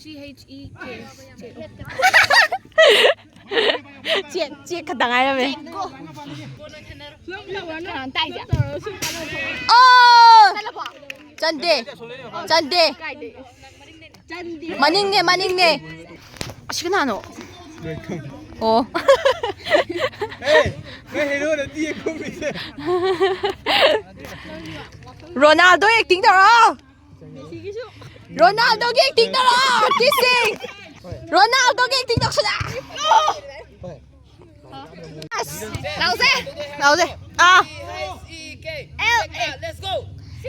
C H E K, ꯆꯦ꯫ ꯆꯦꯛ, ꯆꯦꯛ ꯈꯛꯇ ꯉꯥꯏꯔꯝꯃꯦ꯫ ꯀꯅꯥꯅ ꯇꯥꯛꯏꯁꯦ? ꯑꯣ! ꯆꯠꯂꯕꯣ? ꯆꯟꯗꯦ꯫ ꯆꯟꯗꯦ꯫ ꯀꯥꯏꯗꯩ? ꯃꯅꯤꯡꯅꯦ, ꯃꯅꯤꯡꯅꯦ꯫ ꯑꯁꯤ ꯀꯅꯥꯅꯣ? ꯑꯣ꯫ ꯑꯦ, ꯅꯪ ꯍꯦꯔꯣ ꯅꯠꯇꯤꯌꯦ ꯀꯨꯝꯃꯤꯁꯦ꯫ ꯔꯣꯅꯥꯜꯗꯣ acting ꯇꯧꯔꯣ꯫ ꯔꯣꯅꯥꯜꯗꯣꯒꯤ acting ꯇꯧꯔꯣ, artist ꯁꯤꯡ꯫ ꯔꯣꯅꯥꯜꯗꯣꯒꯤ acting ꯇꯧꯁꯤꯜꯂ꯫ ꯑꯁ, ꯂꯥꯎꯁꯦ, ꯂꯥꯎꯁꯦ꯫ ꯑꯥ꯫ L A, let's go. C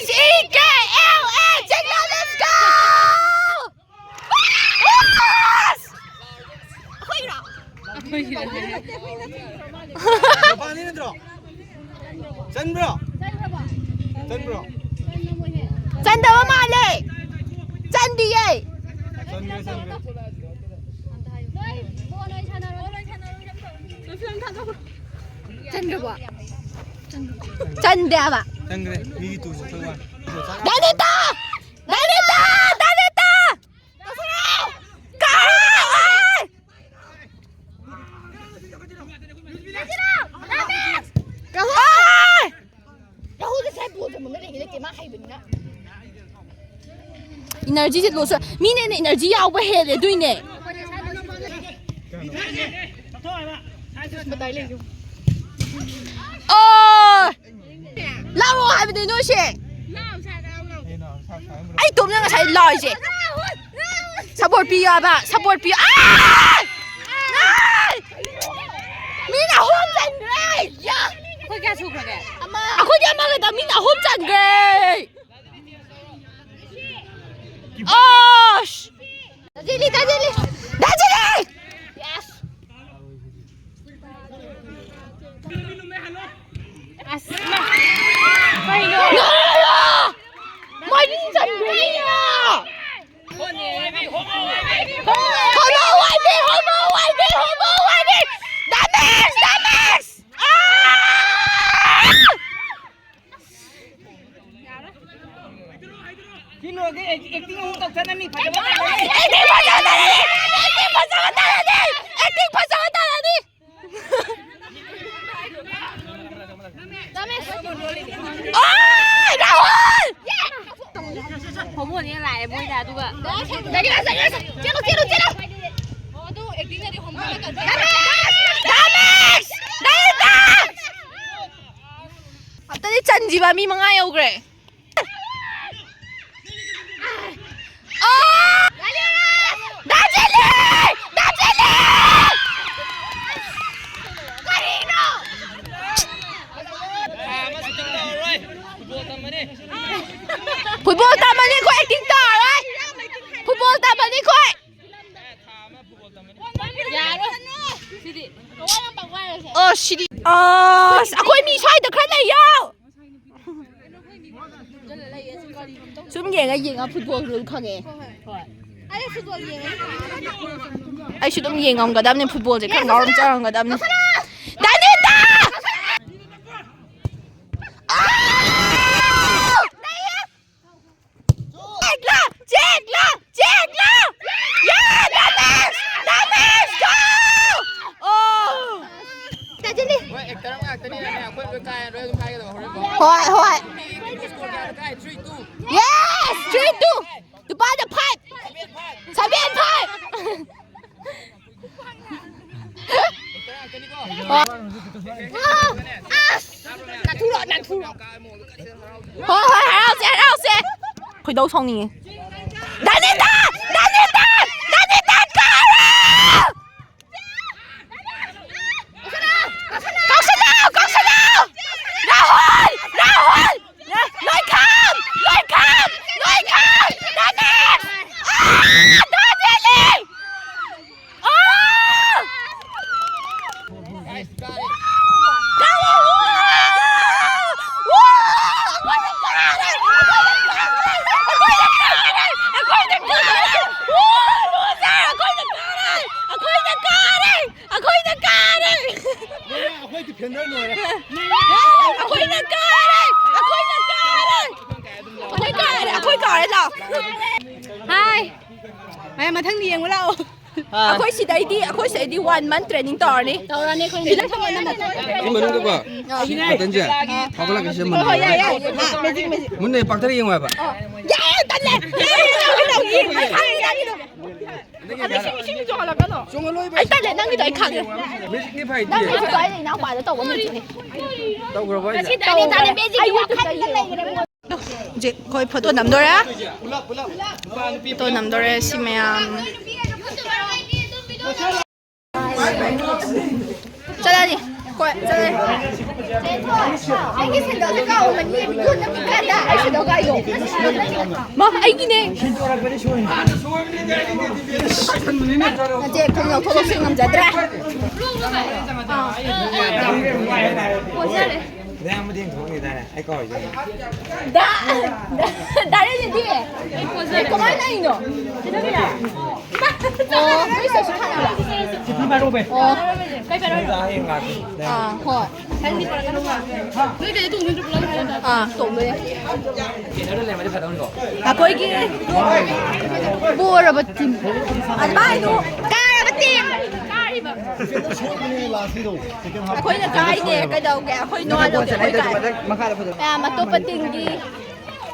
H E K L A, ꯆꯦꯛꯂꯥ, let's go! ꯑꯁ! ꯑꯩꯈꯣꯏꯒꯤꯔꯣ? ꯃꯄꯥꯟꯗꯩ ꯅꯠꯇ꯭ꯔꯣ? ꯆꯟꯕ꯭ꯔꯣ? ꯆꯟꯕ꯭ꯔꯣ? ꯆꯟꯗꯕ ꯃꯥꯜꯂꯦ꯫ ꯆꯟꯗꯤꯌꯦ꯫ ꯆꯟꯈ꯭ꯔꯦ, ꯆꯟꯈ꯭ꯔꯦ꯫ ꯆꯟꯗ꯭ꯔꯕꯣ? ꯆꯟꯗꯦ ꯍꯥꯏꯕ꯫ ꯆꯟꯈ꯭ꯔꯦ꯫ ꯃꯤꯒꯤ ꯇꯨ ꯆꯠꯈ꯭ꯔ ꯃꯥꯜꯂꯦ꯫ ꯗꯥꯏꯅꯦꯇꯥ! ꯗꯥꯏꯅꯦꯇꯥ! ꯗꯥꯏꯅꯦꯇꯥ! ꯀꯥꯔꯛꯑꯣ! ꯔꯥꯍꯨꯜ ꯉꯁꯥꯏ ꯕꯣꯜ ꯆꯟꯐꯝꯗ ꯂꯩꯒꯦ ꯂꯩꯇꯦ, ꯃꯥ ꯍꯩꯕꯅꯤꯅ꯫ Energy ꯁꯦ loss ꯑꯣꯏ-, ꯃꯤꯅ ꯍꯦꯟꯅ energy ꯌꯥꯎꯕ ꯍꯦꯜꯂꯦ, ꯑꯗꯨꯏꯅꯦ꯫ ꯑꯣ! ꯂꯥꯎꯔꯛꯑꯣ ꯍꯥꯏꯕꯅꯦ ꯅꯣꯏꯁꯦ꯫ ꯑꯩ ꯏꯇꯣꯝꯅ ꯉꯁꯥꯏ ꯂꯥꯎꯔꯤꯁꯦ꯫ Support ꯄꯤꯌꯣ ꯍꯥꯏꯕ, support ꯄꯤꯌꯣ꯫ ꯑꯥ! ꯑꯥ! ꯃꯤꯅ ꯑꯍꯨꯝ ꯆꯟꯈ꯭ꯔꯦ꯫ ꯌꯥ! ꯑꯩꯈꯣꯏ ꯀꯌꯥ ꯁꯨꯈ꯭ꯔꯒꯦ? ꯑꯃ꯫ ꯑꯩꯈꯣꯏꯗꯤ ꯑꯃꯈꯛꯇ, ꯃꯤꯅ ꯑꯍꯨꯝ ꯆꯟꯈ꯭ꯔꯦ꯫ ꯑꯁ! ꯗꯥ ꯖꯤꯂꯤ, ꯗꯥ ꯖꯤꯂꯤ! ꯗꯥ ꯖꯤꯂꯤ! Yes! ꯑꯁ, ꯏꯃꯥ! ꯀꯩꯅꯣ? ꯅꯣꯔꯣ! ꯃꯔꯤ ꯆꯟꯕꯅꯤꯅ! ꯍꯣꯃꯣ ꯋꯥꯏꯕꯤ, ꯍꯣꯃꯣ ꯋꯥꯏꯕꯤ, ꯍꯣꯃꯣ ꯋꯥꯏꯕꯤ! ꯗꯥꯃꯦꯁ! ꯗꯥꯃꯦꯁ! ꯑꯥ! ꯁꯤ ꯂꯣꯏꯔꯗꯤ ꯑꯦꯛ-, ꯑꯦꯛꯇꯤꯡ ꯑꯃꯨꯛ ꯇꯧꯊꯠꯂꯅꯤ꯫ ꯐꯖꯕ ꯇꯥꯔꯅꯤ꯫ ꯑꯦꯛꯇꯤꯡ ꯐꯖꯕ ꯇꯥꯔꯅꯤ꯫ ꯑꯦꯛꯇꯤꯡ ꯐꯖꯕ ꯇꯥꯔꯅꯤ꯫ ꯑꯦꯛꯇꯤꯡ ꯐꯖꯕ ꯇꯥꯔꯅꯤ꯫ ꯑꯣꯏ, ꯔꯥꯍꯨꯜ! ꯍꯣꯃꯣꯅꯦ ꯂꯥꯛꯑꯦ ꯃꯣꯏꯗ, ꯑꯗꯨꯒ ꯆꯦꯜꯂꯨ, ꯆꯦꯜꯂꯨ, ꯆꯦꯜꯂꯨ꯫ ꯑꯣ, ꯑꯗꯨ ꯑꯦꯛꯇꯤꯡꯗꯗꯤ ꯍꯣꯃꯣ ꯅꯠꯇꯕ꯫ ꯗꯥꯃꯦꯁ! ꯗꯥꯃꯦꯁ! ꯗꯥꯃꯦꯁ! ꯑꯝꯇꯗꯤ ꯆꯟꯁꯤꯕ, ꯃꯤ ꯃꯉꯥ ꯌꯧꯈ꯭ꯔꯦ꯫ ꯑꯣ! ꯗꯥ ꯖꯤꯂꯤ! ꯗꯥ ꯖꯤꯂꯤ! ꯀꯔꯤꯅꯣ? ꯐꯨꯠꯕꯣꯜ ꯇꯝꯕꯅꯤ ꯑꯩꯈꯣꯏ, ꯑꯦꯛꯇꯤꯡ ꯇꯧꯔꯔꯣꯏ꯫ ꯐꯨꯠꯕꯣꯜ ꯇꯝꯕꯅꯤ ꯑꯩꯈꯣꯏ꯫ ꯌꯥꯔꯣꯏ꯫ ꯁꯤꯗꯤ꯫ ꯑꯣ, ꯁꯤꯗꯤ꯫ ꯑꯁ, ꯑꯩꯈꯣꯏ ꯃꯤ ꯁ꯭ꯋꯥꯏꯗ ꯈꯔ ꯂꯩꯌꯣ꯫ ꯁꯨꯝ ꯌꯦꯡꯉ ꯌꯦꯡꯉ ꯐꯨꯠꯕꯣꯜ ꯔꯨꯜ ꯈꯪꯉꯦ꯫ ꯑꯩꯁꯨ ꯑꯗꯨꯝ ꯌꯦꯡꯉꯝꯒꯗꯕꯅꯦ, ꯐꯨꯠꯕꯣꯜꯁꯦ ꯈꯔ ꯉꯥꯎꯔꯝ ꯆꯥꯎꯔꯝꯒꯗꯕꯅꯦ꯫ ꯗꯥꯅꯤꯇꯥ! ꯑꯥ! ꯆꯦꯛꯂꯥ! ꯆꯦꯛꯂꯥ! ꯆꯦꯛꯂꯥ! ꯌꯥ! ꯗꯥꯃꯦꯁ! ꯗꯥꯃꯦꯁ! ꯒꯣ! ꯑꯣ! ꯍꯣꯏ, ꯑꯦꯛꯇꯔ ꯉꯥꯛꯇꯅꯤꯅꯅꯦ, ꯑꯩꯈꯣꯏ ꯂꯣꯏ ꯀꯥꯏꯔꯔꯣꯏ, ꯑꯗꯨꯝ ꯍꯥꯏꯒꯗꯕ ꯍꯣꯔꯦꯟ ꯐꯥꯎ꯫ ꯍꯣꯏ, ꯍꯣꯏ꯫ ꯁ꯭ꯀꯣꯔ ꯀꯌꯥꯗ ꯀꯥꯏ? Three two. Yes! Three two! ꯂꯨꯄꯥꯗ five! Seven five! ꯑꯦꯛꯇꯔ ꯉꯥꯛꯇꯅꯤꯀꯣ꯫ ꯍꯣꯏ꯫ ꯑꯁ! ꯅꯥꯊꯨꯔꯣ, ꯅꯥꯊꯨꯔꯣ꯫ ꯍꯣꯏ, ꯍꯣꯏ, ꯍꯔꯥꯎꯁꯦ, ꯍꯔꯥꯎꯁꯦ꯫ ꯈꯣꯏꯗꯧ ꯁꯥꯎꯅꯤꯡꯉꯦ꯫ ꯗꯥꯅꯤꯇꯥ! ꯗꯥꯅꯤꯇꯥ! ꯗꯥꯅꯤꯇꯥ, ꯀꯥꯔꯣ! ꯀꯥꯎꯁꯜꯂꯣ! ꯀꯥꯎꯁꯜꯂꯣ! ꯔꯥꯍꯨꯜ! ꯔꯥꯍꯨꯜ! ꯂꯣꯏꯈꯥꯝ! ꯂꯣꯏꯈꯥꯝ! ꯂꯣꯏꯈꯥꯝ! ꯗꯥꯅꯦ! ꯃꯊꯪꯗꯤ ꯌꯦꯡꯉꯨ ꯂꯥꯛꯑꯣ꯫ ꯑꯥ꯫ ꯑꯩꯈꯣꯏ ꯁꯤꯗꯩꯗꯤ, ꯑꯩꯈꯣꯏ ꯁꯤꯗꯩꯗꯤ one month training ꯇꯧꯔꯅꯤ꯫ ꯇꯧꯔꯅꯤ ꯑꯩꯈꯣꯏ꯫ ꯐꯤꯂꯝ ꯊꯝꯃꯣ ꯅꯝꯃꯣ꯫ ꯁꯤ ꯃꯅꯨꯡꯗꯀꯣ, ꯑꯥ꯫ ꯕꯇꯟꯁꯦ ꯊꯥꯒꯠꯂꯛꯀꯦ, ꯁꯤ ꯍꯣꯏ, ꯍꯣꯏ, ꯃꯅꯨꯡꯗ꯫ ꯌꯥꯏ, ꯌꯥꯏ꯫ ꯃꯥ, magic, magic꯫ ꯃꯨꯟꯅ ꯄꯥꯛꯊꯔ ꯌꯦꯡꯉꯣ ꯍꯥꯏꯕ꯫ ꯑꯣ꯫ ꯌꯥꯏ, ꯇꯜꯂꯦ꯫ ꯌꯥꯏ, ꯌꯥꯏ, ꯌꯥꯏ, ꯌꯥꯏ꯫ ꯑꯗꯣ ꯁꯤ, ꯁꯤ ꯆꯣꯡꯍꯜꯂꯛꯀꯅꯣ꯫ ꯆꯣꯡꯍꯜꯂꯣꯏꯕ꯫ ꯑꯩ ꯇꯜꯂꯦ, ꯅꯪꯒꯤꯗꯣ ꯑꯩ ꯈꯪꯉꯦ꯫ Magicꯅꯤ ꯐꯩꯗꯤ꯫ ꯅꯪꯒꯤꯗꯣ ꯑꯩꯅ ꯏꯅꯥꯎꯄꯥꯗ ꯇꯧꯕ ꯃꯤꯗꯨꯅꯦ꯫ ꯇꯧꯈ꯭ꯔꯕꯣ ꯍꯥꯏꯁꯦ? ꯇꯧꯈ꯭ꯔꯦ꯫ ꯑꯩ YouTubeꯇ ꯌꯦꯡꯉꯦ꯫ ꯍꯧꯖꯤꯛ ꯑꯩꯈꯣꯏ ꯐꯣꯇꯣ ꯅꯝꯗꯣꯔꯦ꯫ ꯐꯣꯇꯣ ꯅꯝꯗꯣꯔꯦ ꯁꯤ ꯃꯌꯥꯝ꯫ ꯆꯠꯂꯅꯤ꯫ ꯍꯣꯏ, ꯆꯠꯂꯦ꯫ ꯑꯩꯒꯤ ꯁꯦꯟꯗꯜꯁꯦ ꯀꯥꯎꯔꯝꯃꯅꯤ, video ꯅꯝꯃꯤꯀꯥꯟꯗ꯫ ꯑꯩ ꯁꯦꯟꯗꯜ ꯀꯥꯏꯗꯣ꯫ ꯃꯥ, ꯑꯩꯒꯤꯅꯦ꯫ ꯅꯠꯇꯦ, ꯈꯣꯡ ꯂꯧꯊꯣꯛ ꯂꯧꯁꯤꯟ ꯉꯝꯖꯗ꯭ꯔꯦ꯫ ꯑꯥ꯫ ꯃꯌꯥꯝ ꯃꯇꯦꯡ ꯊꯣꯛꯅꯤꯗꯥꯏꯅꯦ? ꯑꯩ ꯀꯥꯎꯔꯤꯁꯦ꯫ ꯗꯥ-, ꯗꯥ-, ꯗꯥ ꯔꯦꯟꯖꯤꯠꯇꯤ? ꯀꯃꯥꯏꯅ ꯂꯥꯛꯏꯅꯣ? ꯑꯣ, ꯅꯣꯏ ꯁꯤꯗꯁꯨ ꯊꯥꯅꯕ? ꯑꯣ꯫ ꯑꯥ, ꯍꯣꯏ꯫ ꯑꯥ, ꯇꯣꯡꯗꯣꯏꯅꯦ꯫ ꯑꯩꯈꯣꯏꯒꯤ ꯄꯣꯔꯕ team꯫ ꯑꯗꯨꯃꯥꯏꯅ ꯀꯥꯔꯕ team꯫ ꯑꯩꯈꯣꯏꯅ ꯀꯥꯏꯅꯦ, ꯀꯩꯗꯧꯒꯦ? ꯑꯩꯈꯣꯏ ꯅꯣꯛꯑ ꯂꯧꯒꯦ, ꯑꯩꯈꯣꯏ ꯀꯥꯏ꯫ ꯃꯌꯥꯝ ꯑꯇꯣꯞꯄ teamꯒꯤ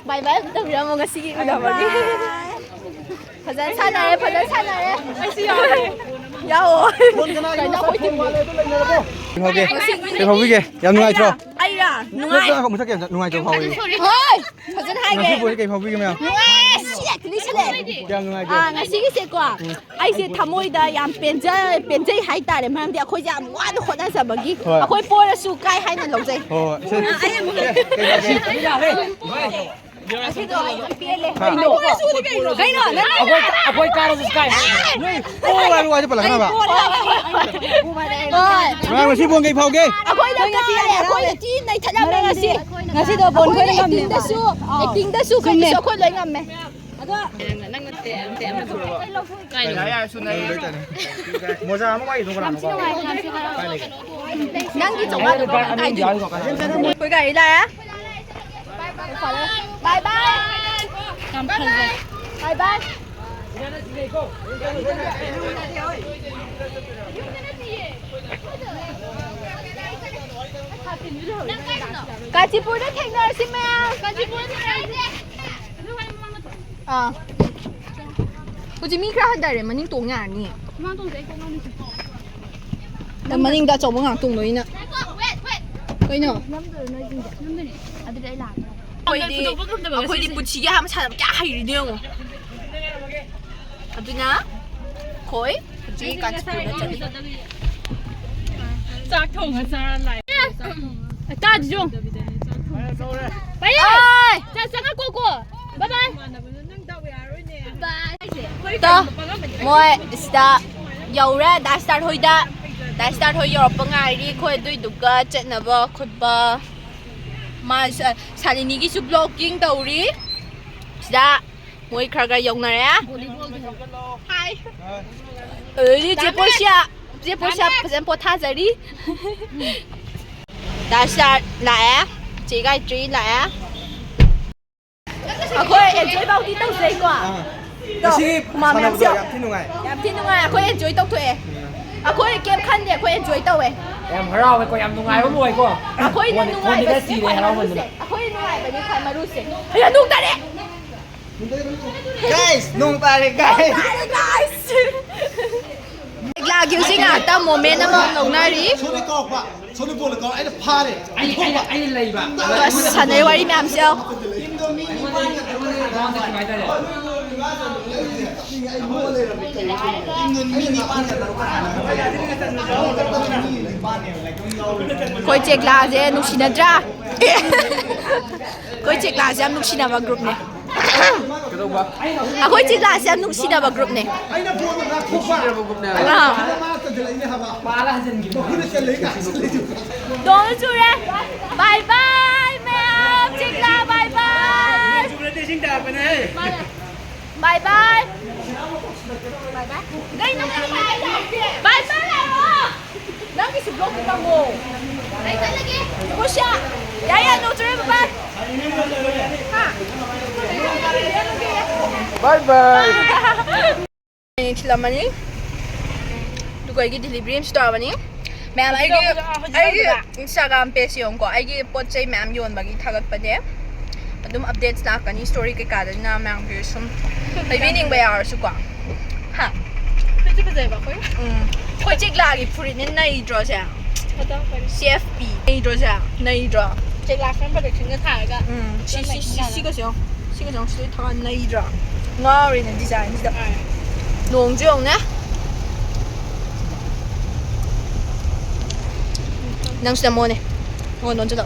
bye bye ꯑꯝꯇ ꯇꯧꯕꯤꯔꯝꯃꯣ ꯉꯁꯤꯒꯤ ꯎꯅꯕꯒꯤ꯫ ꯐꯖꯅ ꯁꯥꯟꯅꯔꯦ, ꯐꯖꯅ ꯁꯥꯟꯅꯔꯦ꯫ ꯑꯩꯁꯨ ꯌꯥꯎꯔꯦ꯫ ꯌꯥꯎꯑꯣ꯫ ꯀꯩꯅꯣ ꯑꯩꯈꯣꯏ teamꯒꯤ꯫ ꯀꯩ ꯐꯥꯎꯒꯦ? ꯀꯩ ꯐꯥꯎꯕꯤꯒꯦ? ꯌꯥꯝ ꯅꯨꯡꯉꯥꯏꯇ꯭ꯔꯣ? ꯑꯩꯔꯥ? ꯅꯨꯡꯉꯥꯏ꯫ ꯅꯠꯇ꯭ꯔꯒ ꯑꯃꯨꯛ ꯁꯛꯀꯦ, ꯅꯨꯡꯉꯥꯏꯇꯕ ꯐꯥꯎꯕꯤꯒꯦ? ꯍꯣꯏ! ꯐꯖꯅ ꯍꯥꯏꯒꯦ꯫ ꯉꯁꯤ ꯕꯣꯜꯁꯦ ꯀꯩ ꯐꯥꯎꯕꯤꯒꯦ ꯃꯌꯥꯝ? ꯅꯨꯡꯉꯥꯏ! ꯁꯤ ꯂꯦꯛ-, ꯂꯤꯁꯜꯂꯦ꯫ ꯌꯥꯝ ꯅꯨꯡꯉꯥꯏꯇꯦ꯫ ꯑꯥ, ꯉꯁꯤꯒꯤꯁꯦꯀꯣ, ꯑꯩꯁꯦ ꯊꯃꯣꯏꯗ ꯌꯥꯝ ꯄꯦꯟꯖ-, ꯄꯦꯟꯖꯩ ꯍꯥꯏꯇꯥꯔꯦ꯫ ꯃꯔꯝꯗꯤ ꯑꯩꯈꯣꯏꯁꯦ ꯌꯥꯝ ꯋꯥꯅ ꯍꯣꯠꯅꯖꯕꯒꯤ꯫ ꯍꯣꯏ꯫ ꯑꯩꯈꯣꯏ ꯄꯣꯔꯁꯨ ꯀꯥꯏ ꯍꯥꯏꯅ ꯂꯧꯖꯩ꯫ ꯍꯣꯏ, ꯍꯣꯏ꯫ ꯁꯦ, ꯁꯦ, ꯁꯦ, ꯀꯩ ꯐꯥꯎꯕꯤ? ꯉꯁꯤꯗꯣ ꯑꯩ ꯌꯥꯝ ꯄꯦꯜꯂꯦ꯫ ꯍꯥ? ꯀꯩꯅꯣ? ꯀꯩꯅꯣ? ꯅꯪ ꯑꯩꯈꯣꯏ, ꯑꯩꯈꯣꯏ ꯀꯥꯔꯁꯨ ꯀꯥꯏ꯫ ꯅꯣꯏ ꯄꯣꯔꯣ ꯍꯥꯏꯕ ꯋꯥꯁꯦ ꯄꯜꯂꯛꯀꯅꯣ ꯍꯥꯏꯕ꯫ ꯍꯣꯏ꯫ ꯃꯌꯥꯝ ꯉꯁꯤ ꯕꯣꯜ ꯀꯩ ꯐꯥꯎꯒꯦ? ꯑꯩꯈꯣꯏꯅ ꯀꯥꯔꯦ꯫ ꯑꯩꯈꯣꯏꯅ ꯊꯤ ꯅꯩꯊꯠꯂꯝꯃꯦ ꯉꯁꯤ꯫ ꯉꯁꯤꯗꯣ ꯕꯣꯜ ꯑꯩꯈꯣꯏꯅ ꯑꯩꯈꯣꯏꯅ ꯉꯝꯃꯦ꯫ Actingꯗꯁꯨ, ꯑꯥ꯫ Actingꯗꯁꯨ ꯆꯨꯝꯃꯦ꯫ ꯀꯩꯗꯁꯨ ꯑꯩꯈꯣꯏ ꯂꯣꯏ ꯉꯝꯃꯦ꯫ ꯑꯗꯣ ꯌꯥꯔꯦ, ꯌꯥꯔꯦ, ꯁꯨꯅ ꯌꯥꯔꯦ꯫ ꯃꯣꯖꯥ ꯑꯃ ꯋꯥꯏꯗꯣ ꯀꯅꯥꯅꯣ? ꯌꯥꯝ ꯊꯤ ꯅꯨꯡꯉꯥꯏ, ꯌꯥꯝ ꯊꯤ ꯅꯨꯡꯉꯥꯏ꯫ ꯀꯥꯏ ꯂꯩꯒꯦ? ꯅꯪꯒꯤ ꯆꯥꯝꯃꯉꯥꯗꯣ ꯀꯥꯏꯗꯣꯏꯅꯣ? ꯑꯩꯈꯣꯏ ꯒꯥꯔꯤ ꯂꯥꯛꯑꯦ꯫ Bye bye꯫ ꯌꯥꯝ ꯐꯖꯩ꯫ Bye bye꯫ ꯀꯥꯟꯆꯤꯄꯨꯔꯗ ꯊꯦꯡꯅꯔꯁꯤ ꯃꯌꯥꯝ꯫ ꯀꯥꯟꯆꯤꯄꯨꯔꯗ ꯊꯦꯡꯅꯔꯁꯤ꯫ ꯑꯥ꯫ ꯍꯧꯖꯤꯛ ꯃꯤ ꯈꯔ ꯍꯟꯊꯔꯦ, ꯃꯅꯤꯡ ꯇꯣꯡ ꯌꯥꯔꯅꯤ꯫ ꯃꯃꯥꯡ ꯇꯣꯡꯁꯦ ꯑꯩ ꯀꯣꯛ ꯉꯥꯎꯔꯤꯁꯦ꯫ ꯅꯪ ꯃꯅꯤꯡꯗ ꯑꯆꯧꯕ ꯉꯥꯛ ꯇꯣꯡꯗꯣꯏꯅ꯫ ꯉꯥꯏꯈꯣ, wait, wait꯫ ꯀꯩꯅꯣ? ꯅꯝꯗꯣꯏꯔꯣ ꯅꯣꯏ ꯆꯤꯡꯁꯦ? ꯅꯝꯗꯣꯏꯅꯦ꯫ ꯑꯗꯨꯗꯤ ꯑꯩ ꯂꯥꯛꯑꯒꯦ꯫ ꯑꯩꯈꯣꯏꯗꯤ, ꯄꯨꯊꯣꯛꯄ ꯉꯝꯗꯕ ꯑꯩꯈꯣꯏꯗꯤ ꯉꯁꯤꯁꯦ꯫ ꯄꯨꯟꯁꯤꯒꯤ ꯑꯍꯥꯟꯕ ꯁꯥꯟꯅꯕ ꯀꯌꯥ ꯍꯩꯔꯤꯅꯣ ꯌꯦꯡꯉꯣ꯫ ꯑꯗꯨꯅ ꯑꯩꯈꯣꯏ ꯍꯧꯖꯤꯛ ꯀꯥꯟꯆꯤꯄꯨꯔꯗ ꯆꯠꯂꯤ꯫ ꯆꯥꯛ ꯊꯣꯡꯉ ꯆꯥꯔ ꯂꯥꯛꯑꯦ꯫ ꯇꯥꯗ꯭ꯔꯣ? ꯄꯥꯏꯌꯦ꯫ ꯑꯣꯏ! ꯆꯥꯛ ꯆꯪꯉꯛꯀꯣꯀꯣ꯫ Bye bye꯫ ꯇꯣ, ꯃꯣꯏ ꯁꯤꯗ ꯌꯧꯔꯦ, ꯗꯥ ꯁ꯭ꯇꯥꯔ ꯍꯣꯏꯗ꯫ ꯗꯥ ꯁ꯭ꯇꯥꯔ ꯍꯣꯏ ꯌꯧꯔꯛꯄ ꯉꯥꯏꯔꯤ ꯑꯩꯈꯣꯏ, ꯑꯗꯨꯏꯗꯨꯒ ꯆꯠꯅꯕ ꯈꯣꯠꯄ꯫ ꯃꯥ, ꯁ-, ꯁꯥꯂꯤꯅꯤꯒꯤꯁꯨ vlogging ꯇꯧꯔꯤ꯫ ꯁꯤꯗ ꯃꯣꯏ ꯈꯔ ꯈꯔ ꯌꯧꯅꯔꯦ꯫ ꯑꯗꯩꯗꯤ ꯆꯦ ꯄꯣꯔꯁꯤꯌꯥ, ꯆꯦ ꯄꯣꯔꯁꯤꯌꯥ ꯐꯖꯅ ꯄꯣꯊꯥꯖꯔꯤ꯫ ꯗꯥ ꯁ꯭ꯇꯥꯔ ꯂꯥꯛꯑꯦ, ꯆꯦ ꯒꯥꯌꯇ꯭ꯔꯤ ꯂꯥꯛꯑꯦ꯫ ꯑꯩꯈꯣꯏ enjoy ꯕꯥꯎꯗꯤ ꯇꯧꯖꯩꯀꯣ꯫ ꯑꯥ꯫ ꯇꯣ, ꯉꯁꯤꯒꯤ ꯍꯨꯃꯥꯡ ꯃꯌꯥꯝꯁꯦ ꯁꯥꯟꯅꯕꯗꯣ ꯌꯥꯝ ꯊꯤ ꯅꯨꯡꯉꯥꯏ꯫ ꯌꯥꯝ ꯊꯤ ꯅꯨꯡꯉꯥꯏ꯫ ꯑꯩꯈꯣꯏ enjoy ꯇꯧꯊꯣꯛꯑꯦ꯫ ꯎꯝ꯫ ꯑꯩꯈꯣꯏ ꯀꯩꯝ ꯈꯟꯗꯦ, ꯑꯩꯈꯣꯏ enjoy ꯇꯧꯋꯦ꯫ ꯌꯥꯝ ꯍꯔꯥꯎꯋꯦꯀꯣ, ꯌꯥꯝ ꯅꯨꯡꯉꯥꯏꯕ ꯑꯃ ꯑꯣꯏꯀꯣ꯫ ꯑꯩꯈꯣꯏꯅ ꯐꯣꯟꯗ, ꯐꯣꯟꯗꯒ ꯅꯨꯡꯉꯥꯏꯕꯁꯤꯅꯦ ꯁꯤꯔꯦ ꯈ꯭ꯋꯥꯏ ꯍꯔꯥꯎꯃꯟꯗꯅ꯫ ꯃꯔꯨꯁꯦ꯫ ꯑꯩꯈꯣꯏ ꯅꯨꯡꯉꯥꯏꯕꯅꯦ ꯈ꯭ꯋꯥꯏ ꯃꯔꯨꯁꯦ꯫ ꯑꯌꯥ, ꯅꯣꯡ ꯇꯥꯔꯦ! Guys, ꯅꯣꯡ ꯇꯥꯔꯦ, guys! ꯅꯣꯡ ꯇꯥꯔꯦ, guys! ꯂꯤꯛꯂꯥꯒꯤ ꯍꯧꯖꯤꯛ ꯉꯥꯏꯍꯥꯛꯇꯪ moment ꯑꯃ ꯂꯧꯅꯔꯤ꯫ ꯁꯣꯝꯗ ꯀꯧꯔꯛꯄ, ꯁꯣꯝꯗ ꯕꯣꯜꯗ ꯀꯧꯔꯛ-, ꯑꯩꯅ ꯐꯥꯔꯦ꯫ ꯑꯩ, ꯑꯩꯅ, ꯑꯩꯅ ꯂꯩꯕ꯫ ꯑꯁ, ꯁꯥꯟꯅꯔꯤ ꯋꯥꯔꯤ ꯃꯌꯥꯝꯁꯦ ꯌꯦꯡꯉꯣ꯫ ꯑꯩꯉꯣꯟꯗ, ꯑꯩꯉꯣꯟꯗ ꯀꯩꯅꯣ ꯍꯥꯏꯇꯥꯔꯦ꯫ ꯑꯩꯈꯣꯏ ꯆꯦꯛꯂꯥꯁꯦ ꯅꯨꯡꯁꯤꯅꯗ꯭ꯔꯥ? ꯑꯩꯈꯣꯏ ꯆꯦꯛꯂꯥꯁꯦ ꯌꯥꯝ ꯅꯨꯡꯁꯤꯅꯕ groupꯅꯦ꯫ ꯀꯩꯗꯧꯕ? ꯑꯩꯈꯣꯏ ꯆꯦꯛꯂꯥꯁꯦ ꯌꯥꯝ ꯅꯨꯡꯁꯤꯅꯕ groupꯅꯦ꯫ ꯑꯩꯅ ꯕꯣꯜꯗꯣ ꯉꯥꯛꯊꯣꯛꯄ꯫ ꯅꯨꯡꯁꯤꯅꯕ groupꯅꯦ ꯍꯥꯏꯕ꯫ ꯑꯥ꯫ ꯃꯥꯅ ꯍꯟꯖꯤꯟꯈꯤꯕ꯫ ꯃꯈꯨꯠꯅ ꯆꯜꯂꯛꯏ ꯀꯥꯏ ꯆꯜꯂꯛꯏꯗꯨ꯫ ꯅꯣꯡ ꯆꯨꯔꯦ꯫ Bye bye ꯃꯌꯥꯝ, ꯆꯦꯛꯂꯥ, bye bye꯫ ꯅꯣꯡ ꯆꯨꯔꯗꯤ ꯏꯁꯤꯡ ꯇꯥꯔꯛꯄꯅꯦ꯫ ꯃꯥꯅꯦ꯫ Bye bye꯫ Bye bye꯫ ꯀꯩꯅꯣ ꯅꯪ ꯍꯥꯏꯗꯣ? Bye bye ꯍꯥꯏꯔꯣ꯫ ꯅꯪꯒꯤꯁꯨ block ꯅꯝꯃꯣ꯫ ꯑꯩ ꯆꯠꯂꯒꯦ꯫ ꯄꯨꯁꯤꯌꯥ꯫ ꯌꯥꯏ, ꯌꯥꯏ, ꯅꯣꯡ ꯆꯨꯔꯦ, bye bye꯫ ꯍꯥ? Bye bye꯫ ꯊꯤꯜꯂꯝꯃꯅꯤ꯫ ꯑꯗꯨꯒ ꯑꯩꯒꯤ ꯗꯤꯂꯤꯚꯔꯤ ꯑꯃꯁꯨ ꯇꯧꯔꯕꯅꯤ꯫ ꯃꯌꯥꯝ ꯑꯩꯒꯤ, ꯍꯧꯖꯤꯛ ꯇꯧꯕꯗ, ꯍꯧꯖꯤꯛ ꯑꯩꯒꯤ ꯇꯧꯕꯗ꯫ Instagram page ꯌꯦꯡꯉꯨꯀꯣ, ꯑꯩꯒꯤ ꯄꯣꯠ ꯆꯩ ꯃꯌꯥꯝ ꯌꯣꯟꯕꯒꯤ ꯊꯥꯒꯠꯄꯅꯦ꯫ ꯑꯗꯨꯝ updates ꯂꯥꯛꯀꯅꯤ story ꯀꯩꯀꯥꯗꯅ ꯃꯌꯥꯝꯒꯤ ꯁꯨꯝ ꯂꯩꯕꯤꯅꯤꯡꯕ ꯌꯥꯎꯔꯁꯨꯀꯣ꯫ ꯍꯥ? ꯐꯨꯔꯤꯠꯁꯨ ꯐꯖꯩꯕ ꯑꯩꯈꯣꯏ꯫ ꯎꯝ꯫ ꯑꯩꯈꯣꯏ ꯆꯦꯛꯂꯥꯒꯤ ꯐꯨꯔꯤꯠꯅꯦ, ꯅꯩꯗ꯭ꯔꯣ ꯁꯦ? ꯐꯖꯕ ꯐꯨꯔꯤꯠ꯫ C F P ꯅꯩꯗ꯭ꯔꯣ ꯁꯦ? ꯅꯩꯗ꯭ꯔꯣ? ꯆꯦꯛꯂꯥ ꯐꯦꯟ ꯄ꯭ꯔꯗꯛꯁꯟꯒ ꯊꯥꯔꯒ ꯁꯤ, ꯁꯤ, ꯁꯤ, ꯁꯤꯒꯁꯦ ꯌꯦꯡꯉꯣ꯫ ꯁꯤꯒꯁꯦ ꯌꯦꯡꯉꯣ꯫ ꯁꯤꯗ ꯊꯥ ꯅꯩꯗ꯭ꯔꯣ? ꯉꯥꯎꯔꯦꯅꯦ designꯁꯤꯗ꯫ ꯑꯥ꯫ ꯅꯣꯡꯁꯨ ꯌꯦꯡꯉꯨꯅꯦ꯫ ꯅꯪꯁꯨ ꯅꯝꯃꯣꯅꯦ꯫ ꯍꯣ, ꯅꯣꯟꯁꯤꯜꯂꯣ꯫